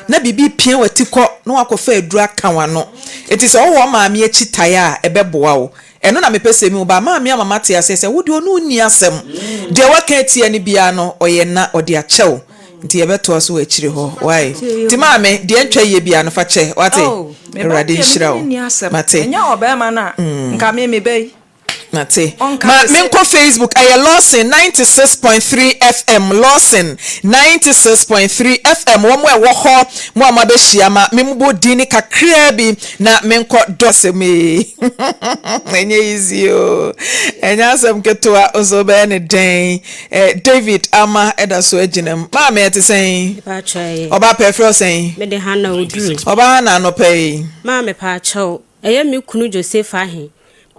na biribi repia w'ati kɔ na woakɔfa aduru aka w'ano. Enti sɛ wowɔ wo maame akyi tae a, ɛbɛboa wo. Ɛno na mepɛ sɛ mehu. But maame ama mate aseɛ sɛ wo deɛ ɔne wo nni asɛm. Deɛ woaka atia no biara no, ɔyɛ na ɔde akyɛ wo. Nti yɛbɛtoa so wɔ akyire hɔ. Wai? Nti maame, deɛ ɛntwa yie biara no, fa kyɛ. Woate? Oh, me ba Awurade deɛ me nhyira ne wo. no nni asɛm. Mate. Ɛnyɛ ɔbarima no a, nka me me ba yi. Mate. Ɔnka Ma te sɛ. menkɔ Facebook, ɛyɛ Lawson 96.3 FM, Lawson 96.3 FM, wɔn a ɛwɔ hɔ, mo a moabɛhyia ma memmobɔ din no kakraa bi na menkɔ dɔ asɛm yi. Ɛnyɛ easy o, ɛnyɛ asɛm ketewa, wo nso wobɛyɛ no dɛn? Eh, David Ama ɛda so agyina mu. Maame ɛte sɛn? Mepaakyɛw ɛyɛ. Ɔba pɛ frɛ wo sɛn? Mede Hannah Oduro. Ɔba Hannah anɔpa yi. Maame paakyɛw, Ɛyɛ me kunu Joseph Ahe.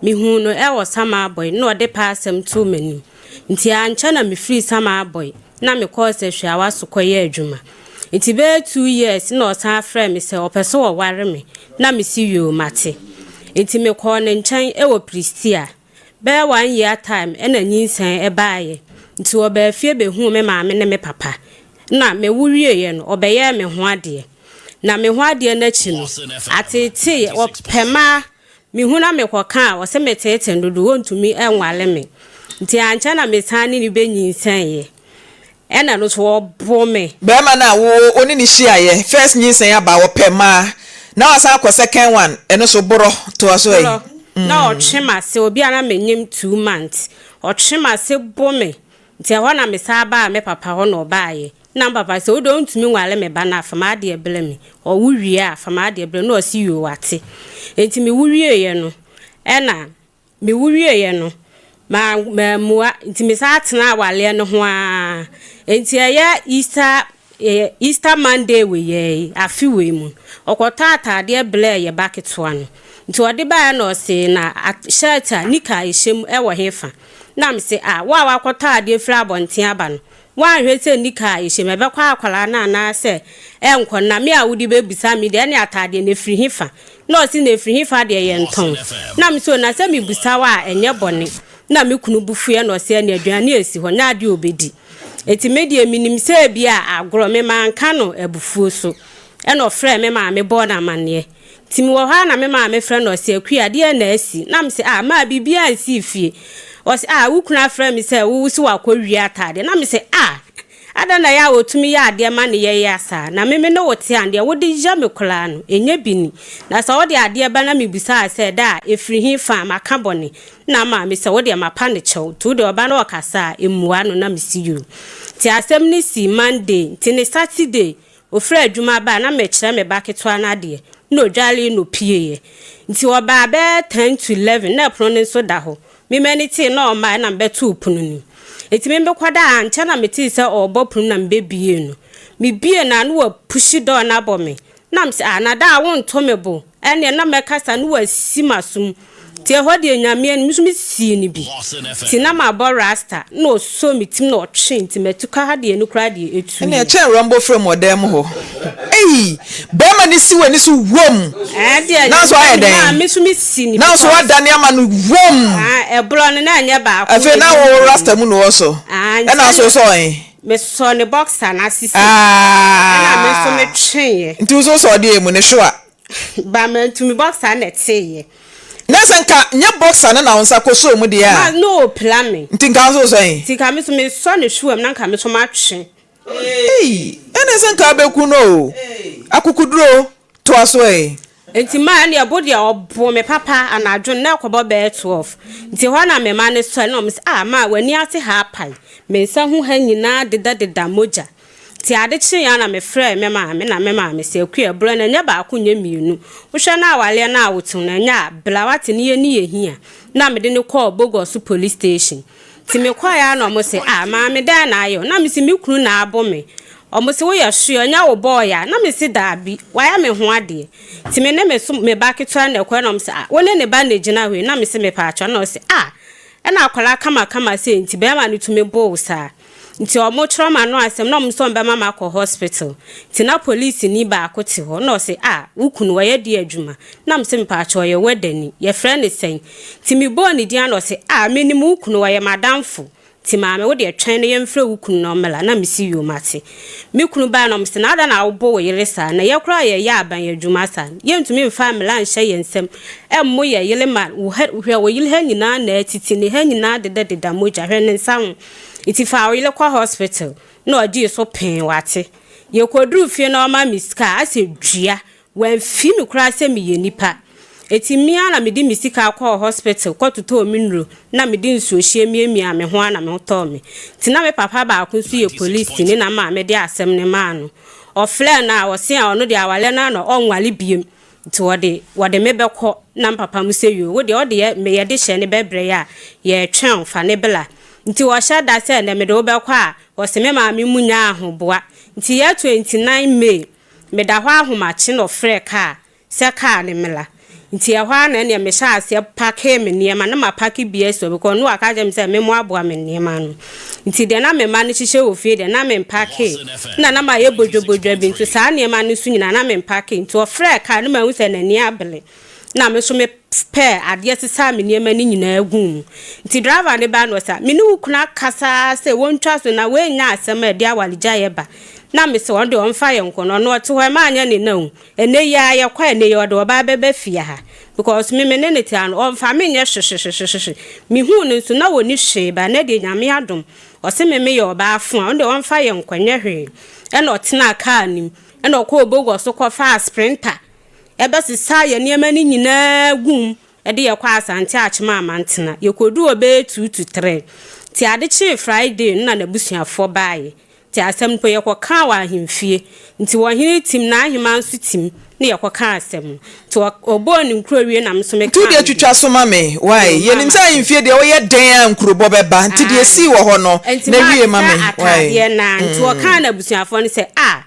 Mehuu no wɔ Samaboi na ɔde pɛ asɛm too m'anim. Nti ankyɛ na mefirii Samaboi na mekɔɔ Sɛhwiawa so kɔyɛɛ adwuma. Nti bɛyɛ 2 years na ɔsan frɛɛ me sɛ ɔpɛ sɛ ɔware me na mese yoo mate. Nti mekɔɔ ne nkyɛn wɔ Prestea. Bɛyɛ one year time na nyinsɛn baeɛ. Nti ɔbaa fie bɛhuu me maame ne me papa. Na mewo wieeɛ no ɔbɛyɛɛ me ho adeɛ. Na me ho adeɛ no akyi no, ateetee, ɔpɛ maa mehu na mekɔka a, ɔse meteetee no dodo, ɔntumi nware me. Nti ankyɛ na mesan ne no bɛnyinsɛneeɛ. Ɛna ɛno nso ɔboo me. Barima no a wo wo ne no hyiaeɛ, first nyinsɛn aba, ɔpɛ mmaa, na wasan akɔ second one, ɛno nso borɔ, toa so ɛ. Borɔ, na ɔtwe m'ase, obi a na menyem 2 months, ɔtwe m'ase bo me, nti ɛhɔ na mesan baa me papa hɔ na ɔbaeɛ. Nna me papa se, wo deɛ wontumi nware me ba no a, fa m'adeɛ brɛ me. Ɔwo wie a, fa m'adeɛ brɛ me. Na ɔse yoo, wate. Enti mewo wieeɛ no, ɛna mewo wieeɛ no, mammua. Nti mesan tenaa awareɛ no ho ara. Enti ɛyɛ Easter, Easter Monday wei yi, afe wei mu, ɔkɔtɔɔ ataadeɛ brɛɛ yɛ ba ketewa no. Nti ɔde baeɛ na ɔse, na shirt a nika a ɛhyɛ mu wɔ hefa? Na mese, ah, wo a woakɔtɔ adeɛ firi abɔnten aba no, Woanhwɛ sɛ nika a ɛhyɛ mu, ɛbɛkɔ akwadaa no anaasɛ ɛnkɔ? Na me a wode bɛbisa me deɛ, ɛne ataadeɛ no, ɛfiri hefa? Na ɔse, na ɛfiri hefa deɛ yɛntɔn. Na mese, o, na sɛ mebisa wo a, ɛnyɛ bɔne. Na me kunu bo fuiɛ na ɔse, ɛne aduane a ɛsi hɔ, nyɛ adeɛ a ɔbɛdi. Enti me deɛ, menim sɛ ebia agorɔ, me manka no abufuo so. Ɛna ɔfrɛɛ me maame bɔɔ no amanneɛ. Nti mewɔ hɔ ara na me maame frɛ na ɔse, Akua, deɛn na asi? Na mese, Ah, maa biribiara nsii fie. Ɔse, Ah, wo kunu afrɛ me sɛ wo se wakɔwia ataadeɛ. Na mese, Ah, adɛn na ɛyɛ a ɔtumi yɛ adeɛ ma ne yɛ ya saa? Na me me ne wo te a, deɛ wode yɛ me koraa no, ɛnyɛ bi ni. Na sɛ wode adeɛ ba na mebisaa sɛ, Daa, ɛfiri he fa a, maka bɔne? Na maame sɛ, Wo deɛ mapa no kyɛw, nti wo deɛ ɔba na ɔkasa a, mmua no. Na mese, Yoo. Nti asɛm no sii Monday, nti ne Saturday, Ɔfiri adwuma ba a, na mekyerɛ me ba ketewa no adeɛ, na ɔdwaree na ɔpieeɛ. Nti ɔbaa bɛyɛ ten to 11, na ɛpono no nso da hɔ. Me m'ani tee na ɔmmaeɛ na mebɛtoo pono no mu. Nti me mekɔdaa a, ankyɛ na metee sɛ ɔrebɔ pono no na mebɛbuee no. Mebuee no a, na wapuhyi door no abɔ me. Na mese, ah, na daa wonto me bo? Ɛnneɛ na mɛkasa na wasi m'asom. Nti ɛhɔ deɛ Nyame anim, me nso mesii no bi. Nti na mabɔ rasta, na ɔsɔɔ me tim na ɔtwee, nti m'atukɔ ha deɛ no koraa deɛ ɛtuiɛ. Ɛnneɛ kyɛn Rambo frame wɔ dan mu hɔ. Ei! Barima no si w'ani so wom! Ɛɛ deɛ Nanso Nyame ayɛ anim dɛn? a, me nso mesi no bi Nanso because. woadane ama no wom! Ah, ɛborɔ no na ɛnyɛ baako, Afei na ɛnyɛ wo mmienu. rasta mu na ɔwɔ so. Ah, nti Ɛna nso ɛnna wosɔɔ he? mesɔɔ ne boxer no ase sei, ɛna me nso Ah! metweeɛ. Nti wo nso wosɔɔ deɛ mu, ne hwewa? Ba mantumi boxer na ɛteeɛ. Na sɛ nka nyɛ boxer no na wo nsa kɔsɔɔ mu deɛ a. Ma na ɔpira me. Nti nka wo nso wosɔ he? Nti nka me nso mesɔ ne hwewa mu na nka me nso matwe. Ei! Ɛne sɛ nka wobɛku no o. Akokuduro, toa so ɛ. Nti ma ɛne ɛbo deɛ ɔboo me papa anadwo no na ɛkɔbɔ bɛyɛ 12. Nti hɔ na me mma no sɔre na wɔn se ah ma w'ani ase ha apae. Me nsa ho ha nyinaa deda deda mogya. Nti ade kyeeɛ ara na mefrɛɛ me maame na me maame se, Akua, berɛ no ɛnyɛ baako nyɛ mmienu. Wohwɛ na awareɛ no a wote ho no ɛnyɛ a, bra wate ne yɛnni yɛ hia. Na mede no kɔɔ Bogoso police station. Nti mekɔeɛ ara na wɔn se, ah maame dɛn na ayɛ wo? Na mese me kunu na abo me. Wɔn se woyɛ sure ɛnyɛ wo bɔɔy a? Na mese daabi, wayɛ me ho adeɛ. Nti me ne me so me ba ketewa na ɛkɔeɛ na wɔn se, ah wo ne ne ba na ɛgyina hɔ yi? Na mese mepaakyɛw. Na ɔse ah. Ɛna akwadaa kamakama sei nti bɛɛma no tumi bo wo saa. Nti ɔmo kyerɛ m'ano asɛm na ɔmo sɛ ɔmo bɛma makɔ hospital. Nti na polisini baako te hɔ na ɔse ah wo kunu ɔyɛ deɛ adwuma? Na mese mepaakyɛw ɔyɛ wɛdani, yɛfrɛ no sɛn? Nti mebɔɔ ne din a na ɔse ah menim wo kunu ɔyɛ m'adamfo. Nti maame wo deɛ twɛn na yɛmfrɛ wo kunu na ɔmmra. Na mese yoo mate. Me kunu bae na ɔse na adɛn na wobɔ wo yere saa? Na yɛ koraa a yɛyɛ aban adwuma saa no yɛntumi mfa mmara nhyɛ yɛn nsam mmo yɛn yere ma wo ha hwɛ wo yere ha nyinaa na atiti ne ha nyinaa dedadeda mogya hwɛ ne nsa ho nti fa wo yere kɔ hospital na ɔgyee so pee wate. Yɛkɔduruu fie na ɔma me sika a asɛ dua Wamfi me koraa sɛ meyɛ nipa. Enti me ara na mede me sika kɔɔ hospital kɔtotɔɔ me nnuro na mede nsuohyeɛ miamiaa me ho ara na me ho tɔɔ me. Nti na me papa baako nso yɛ polisini na maame de asɛm no maa no. Ɔfrɛɛ no a ɔse a ɔno deɛ awareɛ no ara na ɔnware biom nti ɔde wɔde me bɛkɔ na me papa mo sɛ yoo wo deɛ ɔde yɛ me yɛde hyɛ no bɛbrɛ yɛ a yɛretwɛn wo fa no bla. Nti ɔhyɛ da sɛ ɛnɛ mede wo bɛkɔ a ɔse me maame mu nyaa ahoboa. Nti yɛ 29 May Meda hɔ ahomakye na ɔfrɛɛ kaa sɛ kaa no mmra. Nti ɛhɔ ara na ɛneɛ mehyɛɛ aseɛ pakee me nneɛma, na mapake bi asi hɔ because na waka akyerɛ me sɛ memmoaboa me nneɛma ano. Nti deɛ na me mma no hyehyɛ wɔ fie deɛ na mempakee. Ɛna na mayɛ bodwabodwa bi nso saa nneɛma no nso nyinaa na mempakee. Nti ɔfrɛɛ kaa no mahu sɛ n'ani abere. Na me nso me pɛɛ adeɛ sesaa me nneɛma no nyinaa guu mu. Nti driver no bae na ɔse, me ne wo kunu akasa ara sɛ wɔntwa so na wei nyɛ asɛm a ɛde awaregyaeɛ ba. Na mese ɔno deɛ ɔmfa yɛn nkɔ na ɔno ɔte hɔ ɛma anyɛ ne na o. Ɛnnɛ yi ara yɛkɔ a ɛnnɛ yi ɔde ɔbaa bɛba fie ha because me me ne no te ha no ɔmfa me nyɛ hwehwehwehwehwe. Mehuu no nso na ɔnni hwee but ɛnnɛ deɛ Nyame adom ɔse me meyɛ ɔbaa fo a ɔno deɛ ɔmfa yɛn nkɔ nyɛ hwee. Ɛna ɔtenaa car no mu ɛna ɔkɔɔ Bogor so kɔfaa sprinter Ɛbɛsesaa yɛn nneɛma no nyinaa guu mu de yɛn kɔɔ Asante Akyem Amantena. Yɛkɔduu hɔ bɛyɛ tuu to trɛɛ. Nti ade kyee Friday no na n'abusuafoɔ baeɛ. Nti asɛm no mpo yɛkɔkaa wɔ ahemfie. Nti ɔhene tim, n'ahemaa nso tim ne yɛkɔkaa asɛm no. Nti ɔbɔɔ ne nkuro wie na me nso Nti wo mekaa deɛ me twitwa deɛ. so ma me why? Yoo, maa Yɛnim sɛ mate. ahemfie deɛ woyɛ dɛn a nkurobɔ bɛba nti deɛ Aane. ɛsii wɔ hɔ no Nti na maa wie ma sesa me why? ataadeɛ no ara. Nti ɔkaa n'abusuafoɔ no sɛ, ah,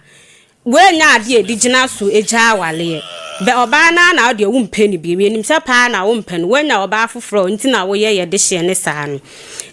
Wei nyɛ adeɛ a yɛde gyina so gyaa awareɛ. Bɛ ɔbaa no ara na wo deɛ wompɛ no bio. Yɛnim sɛ paa na wompɛ no. Woanya ɔbaa foforɔ nti na woyɛ yɛ dehyeɛ no saa no.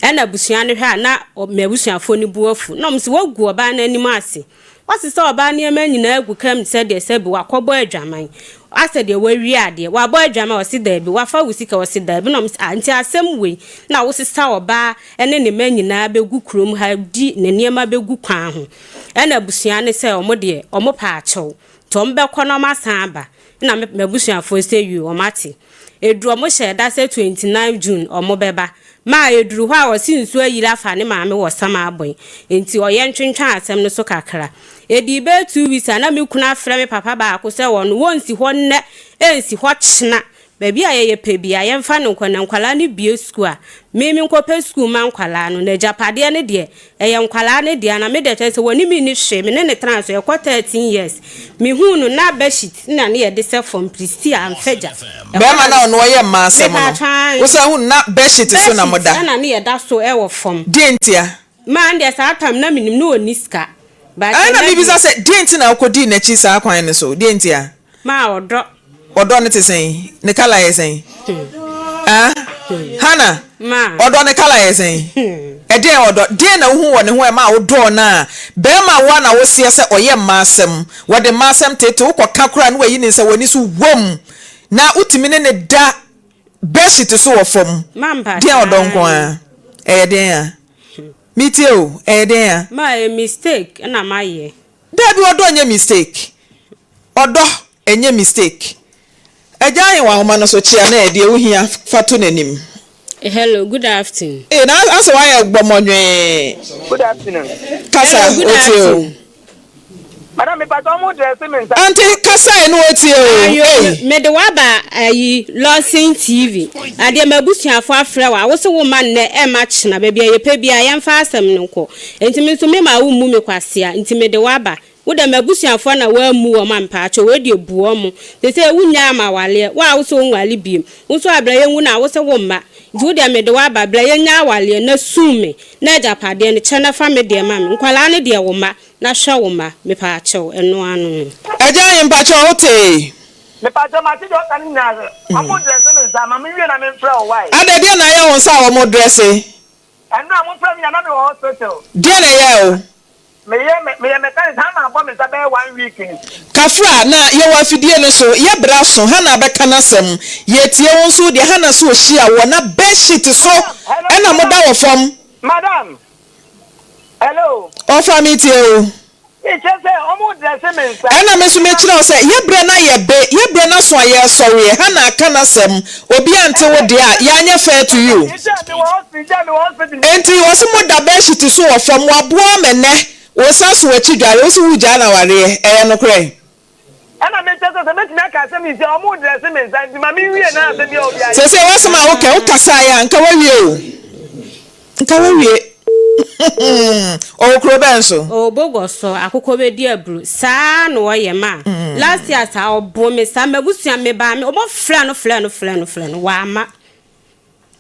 Ɛna abusua no hwɛ a na m'abusuafoɔ no bo afu. Na wɔn se woagu ɔbaa no anim ase. Woasesa ɔbaa nneɛma nyinaa agu kam te sɛ deɛ sɛbi wakɔbɔ adwaman. Asɛ deɛ wawie adeɛ. Wabɔ adwaman? Ɔse daabi. Wafa wo sika? Ɔse daabi. Na wɔn se ah nti asɛm wei na wosesa ɔbaa ne ne mma nyinaa bɛgu kurom ha di ne nneɛma bɛgu kwan ho. Ɛna abusua no sɛ ɔmo deɛ ɔmo pɛ akyɛw nti ɔmo bɛkɔ na ɔmo asan aba ɛna me m'abusuafoɔ sɛ yio ɔmo ate. Ɛduru ɔmo hyɛɛ da sɛ 29 June ɔmo bɛba maa ɛduru hɔ a ɔse nsuo ayiri afa ne maame wɔ Samabɔn nti ɔyɛ ntwentwɛn asɛm no so kakra. Ɛdii bɛyɛ 2 weeks a na me kunu afrɛ me papa baako sɛ ɔno wɔnsi hɔ nnɛ ɛnsi hɔ kyena Baabi a yɛyɛ pɛ biara, yɛmfa no nkɔ, na nkwadaa no bue sukuu a, me menkɔpɛ sukuu mma nkwadaa no, na agyapadeɛ no deɛ, ɛyɛ nkwadaa no dea, na me deɛ kyerɛ sɛ wɔne me nni hwee, me ne no tenaa so, ɛkɔ 13 years. Mehuu no, na bedsheet na ne yɛde sɛ fam, Pristia, amfa gya. Ɛhɔ Bɛrima na no a ɔno ɔyɛ mmaa asɛm no, Mepaatwɔ aane. wosan hu no na bedsheet so na Bedsheet moda. na ne yɛda so wɔ fam. Deɛ ntia? Maa deɛ saa time na menim na ɔnni sika, but Ɛna ɛnnɛ mebisa deɛ. sɛ, deɛ nti na wokɔdii n'akyi saa kwan no so? Deɛ ntia? Maa ɔdɔ. Ɔdɔ no te sɛn? Ne colour yɛ sɛn? Ah? Hannah, Ma. ɔdɔ ne colour yɛ sɛn? Ɛdeɛn ɔdɔ? Deɛn na wohu wɔ ne ho a ɛma wodɔɔ no a barima wo a na woseɛ sɛ ɔyɛ mmaa asɛm, wɔde mmaa asɛm tete wo kɔka koraa na wayi ne nsa w'ani so wom na wotumi ne no da bedsheet so wɔ fam. Ma mpa Deɛn ɔdɔ nko saa. ara? Ɛyɛ deɛn a? Metie o, ɛyɛ deɛn a? Ma ɛyɛ mistake na mayɛ. Daabi ɔdɔ nyɛ mistake. Ɔdɔ ɛnyɛ mistake. Agya ahe wɔ ahoma no so kyea na deɛ wo hia fa to n'anim. Hello good afternoon. Ee na asɛ wayɛ gbɔmɔnwee. Good afternoon. Kasa Hello good otie o. afternoon. Madam me pato ɔmo dress me nsa. Aunty kasa ɛ na otie o Ayo ei. me mede wo aba ayi Lawson TV adeɛ m'abusuafoɔ afrɛ wo a wose wo mma nnɛ ɛmma kyena baabi a yɛpɛ biara yɛmfa asɛm no nkɔ nti me nso mema wo mmu me kwasea nti mede wo aba Wo dɛ m'abusuafoɔ na woammu wɔn a mpaakyɛw wei deɛ bu wɔn. Sesei wo nyaa m'awaleɛ, wo a wose wo nwale biem, wo nso a bra yɛnwu no a wose wo mma, nti wo deɛ mede wo aba, bra yɛnya awaleɛ na sum me na agyapadeɛ no kyɛ na fa me deɛ ma me, nkwadaa no deɛ wo mma na hwɛ wo mma, mepaakyɛw, ɛno ara no no. Agya ahe mpakyɛw wo tee? Mepakyɛw mate deɛ ɔka no nyinaa ase. Ɔmo dresse me nsa. nsa, ma menwie na memfrɛ wo wai. Adɛn, deɛn na ayɛ wo nsa a wɔn dresse? Ɛnora mo frɛ me a na me wɔ hospital. Deɛn na ɛyɛɛ wo? Meyɛ me meyɛ mechanic saa ma abɔ me nsa bɛyɛ one week ni. Kafra, na yɛwɔ afidie no so, yɛ berɛ aso, Hannah bɛka n'asɛm, yɛretie wo nso wo deɛ, Hannah se ɔhyia woɔ na bed sheet so Madam, hello, ɛna moda madam, wɔ fam. madam, hello. Ɔfa metie wo. Mekyerɛ sɛ ɔmo dresse me nsa. Ɛna me nso mekyerɛ wo sɛ yɛ berɛ no ayɛ be, yɛ berɛ no aso a yɛresɔreɛ, Hannah aka n'asɛm, obiara nte wo deɛ a, yɛanyɛ fair to you. Enti ɔse moda bedsheet so wɔ fam, waboa ama ɛnɛ wo nsa so w'akyi dware, wose woregyaa no awareɛ, ɛyɛ nokorɛ? Ɛna mekyerɛ sɛ sɛ mɛtumi aka asɛm yi sɛ ɔmo redresse me nsa nti ma menwie na asɛm biara obiara yɛ. Seesei w'asɛm a woka yi, wokasaeɛ a nka woawie o, nka woawie. Ɔwɔ kuro bɛn so? Ɔwɔ Bogor so, akokɔ bɛdi aburu saa na ɔyɛ ma last year saa ɔbo me saa m'abusua me baa me ɔmo frɛ no frɛ no frɛ no frɛ no wama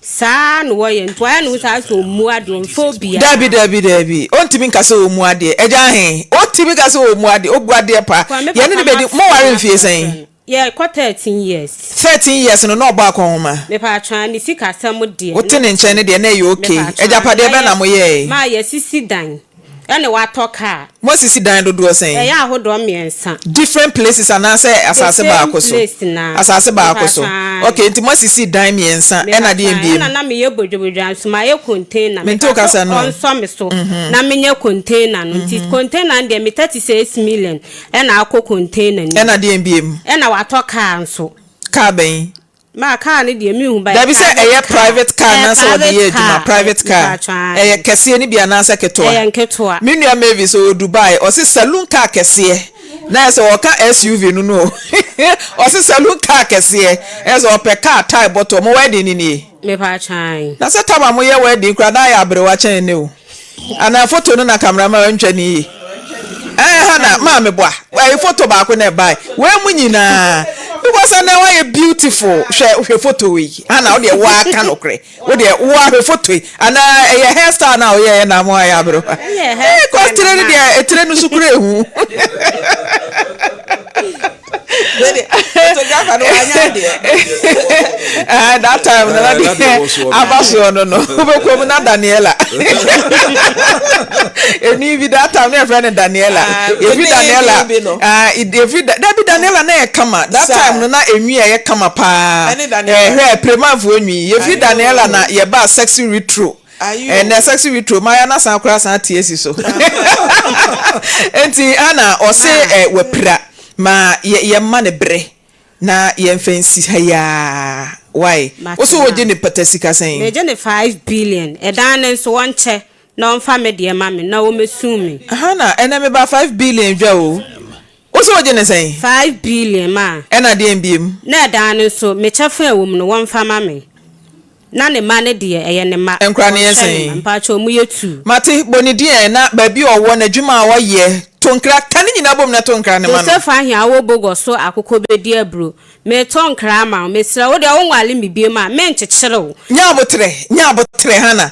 saa na ɔyɛ nti ɔyɛ ne ho saa sɛ ɔmmu adeɛ ɔmfɛ obiara. Dabi dabi dabi ɔntumi nka sɛ ɔmmu adeɛ agya ahe ɔntumi nka sɛ ɔmmu adeɛ ɔbu adeɛ pa Kwa me yɛne papa no bɛdi ma mo ware frɛ no mfie frɛ sɛn? no. Yɛ kɔ 13 years. 13 years no na ɔbɔ akɔnhoma? Mepaatwaa ne sika sɛm deɛ Wote na ne nkyɛn no deɛ na ɛyɛ okay. Mepaatwaa Agyapadeɛ bɛn na na yɛ moyɛɛe? maa yɛasisi dan ɛne watɔ car. Moasisi dan dodoɔ sɛn? Ɛyɛ ahodoɔ mmiɛnsa. Different places anaasɛ The asase same baako so? place naa. Asase baako so. Mepaatwaa. Okay, nti moasisi dan mmiɛnsa ɛna deɛn Mepaatwaa biom? ɛna na meyɛ bodwabodwa nso mayɛ container. Mente wo Meka sɛ kasa no o. ɔnsɔ me so na menyɛ container no nti container no deɛ me 36 million Ɛna akɔ container no mu. Ɛna deɛn biom? Ɛna watɔ car nso. Car bɛn? Ma car no deɛ menhu but Dabi sɛ ɛyɛ private car Ɛyɛ anaasɛ wɔde yɛ private adwuma car. private car Mpakyɛw ae. ɛyɛ kɛseɛ no bi anaasɛ ketewa? Ɛyɛ nketewa. Me nua Mavis ɔwɔ Dubai ɔse saloon car kɛseɛ na ayɛ sɛ ɔka SUV no no o ɔse saloon car kɛseɛ ɛyɛ sɛ ɔpɛ car tyre bɔtɔ mo wedding no nie? Mepakyɛw ae. Na sɛ tam a moyɛ wedding koraa na ayɛ aberewa kyɛn nnɛ o. Anaa foto no na cameraman wantwa no yie. Ɛɛ Hannah maame boa. Ɛyɛ foto baako na ɛbae. Wei mu nyinaa. Because ɛnɛ wayɛ beautiful. Hwɛ hwɛ foto wei. Hannah wo deɛ woaka nokorɛ. Wo deɛ woahwɛ foto yi. Anaa ɛyɛ hair style na woyɛɛ na ama wayɛ aberewa. Ɛyɛ hair Ɛɛ kɔ style tire na no ma. deɛ tire no so kura ehu. Photographer no wanya adeɛ. Ah, that time no na deɛ aba soɔ no no wobɛkɔ mu na Daniela ɛni bi that time na yɛfrɛ no Daniela yɛfiri Daniela yɛfiri dabi Daniela na yɛ kama that time no na enwi a ɛyɛ kama paa ɛhwɛ premanfoɔ nwi yɛfiri Daniela na yɛbaa sexy retro Ɛnɛ sexy retro maya na san koraa san te asi so. Enti ana ɔse ɛ wapira ma yɛ yɛmma no bere na yɛmfa nsi ha yi ara why? Mate Wo se ma. wogye ne pata sika sɛn? Megye no 5 billion ɛdan no nso wɔnkyɛ na ɔmfa me deɛ ma me na ɔmmɛsum me. Hana ɛnɛ meba 5 billion dwa o. Wo se wogye no sɛn? 5 billion ma. Ɛna deɛn biom? Na ɛdan no nso me kyɛfa a ɛwɔ mu no wɔmfa ma me. Na ne mma no deɛ, ɛyɛ ne mma. Nkora no yɛ Ɔnhwɛ ne mma. sɛn? Mpakyɛw, ɔmo yɛ two. Mate, bɔ ne din ɛ, na baabi a ɔwɔ, n'adwuma a ɔyɛ, to nkra, ka ne nyinaa bom na to nkra no ma no. Joseph Ahia wo bogɔ so akokɔ bɛdi aburo. Meretɔ nkra ama wo. Mesrɛ wo deɛ wonwale me biom a, menkyekyere wo. Nya aboterɛ, nya aboterɛ Hannah.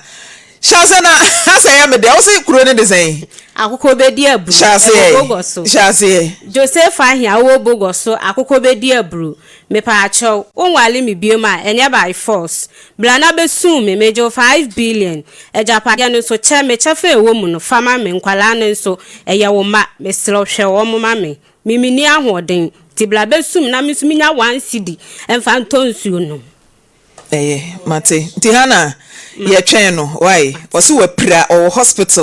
Hyɛ aseɛ na asɛ ɛyɛ me dɛ. Wo se kuro no de sɛn? Akokɔ bɛdi aburo. Hyɛ aseɛ, Ɛwɔ bogɔ so. hyɛ aseɛ. Joseph Ahia wo bogɔ so akokɔ bɛdi aburo. Mepaakyɛw, wonwale me biom a, ɛnyɛ by force. Bra na bɛsum me, megye wo 5 billion. Agyapadeɛ no nso, kyɛ me kyɛfa a ɛwɔ mu no, fa ma me. Nkwadaa no nso, ɛyɛ wo mma. Mesrɛ wo, hwɛ wɔn ma me. Me menni ahoɔden, nti bra bɛsum me na me nso menya one cedi mfa ntɔ nsuo nnom. Ɛyɛ, mate. Nti Hannah, yɛtwɛn no, wai? Ɔse wapira, ɔwɔ hospital.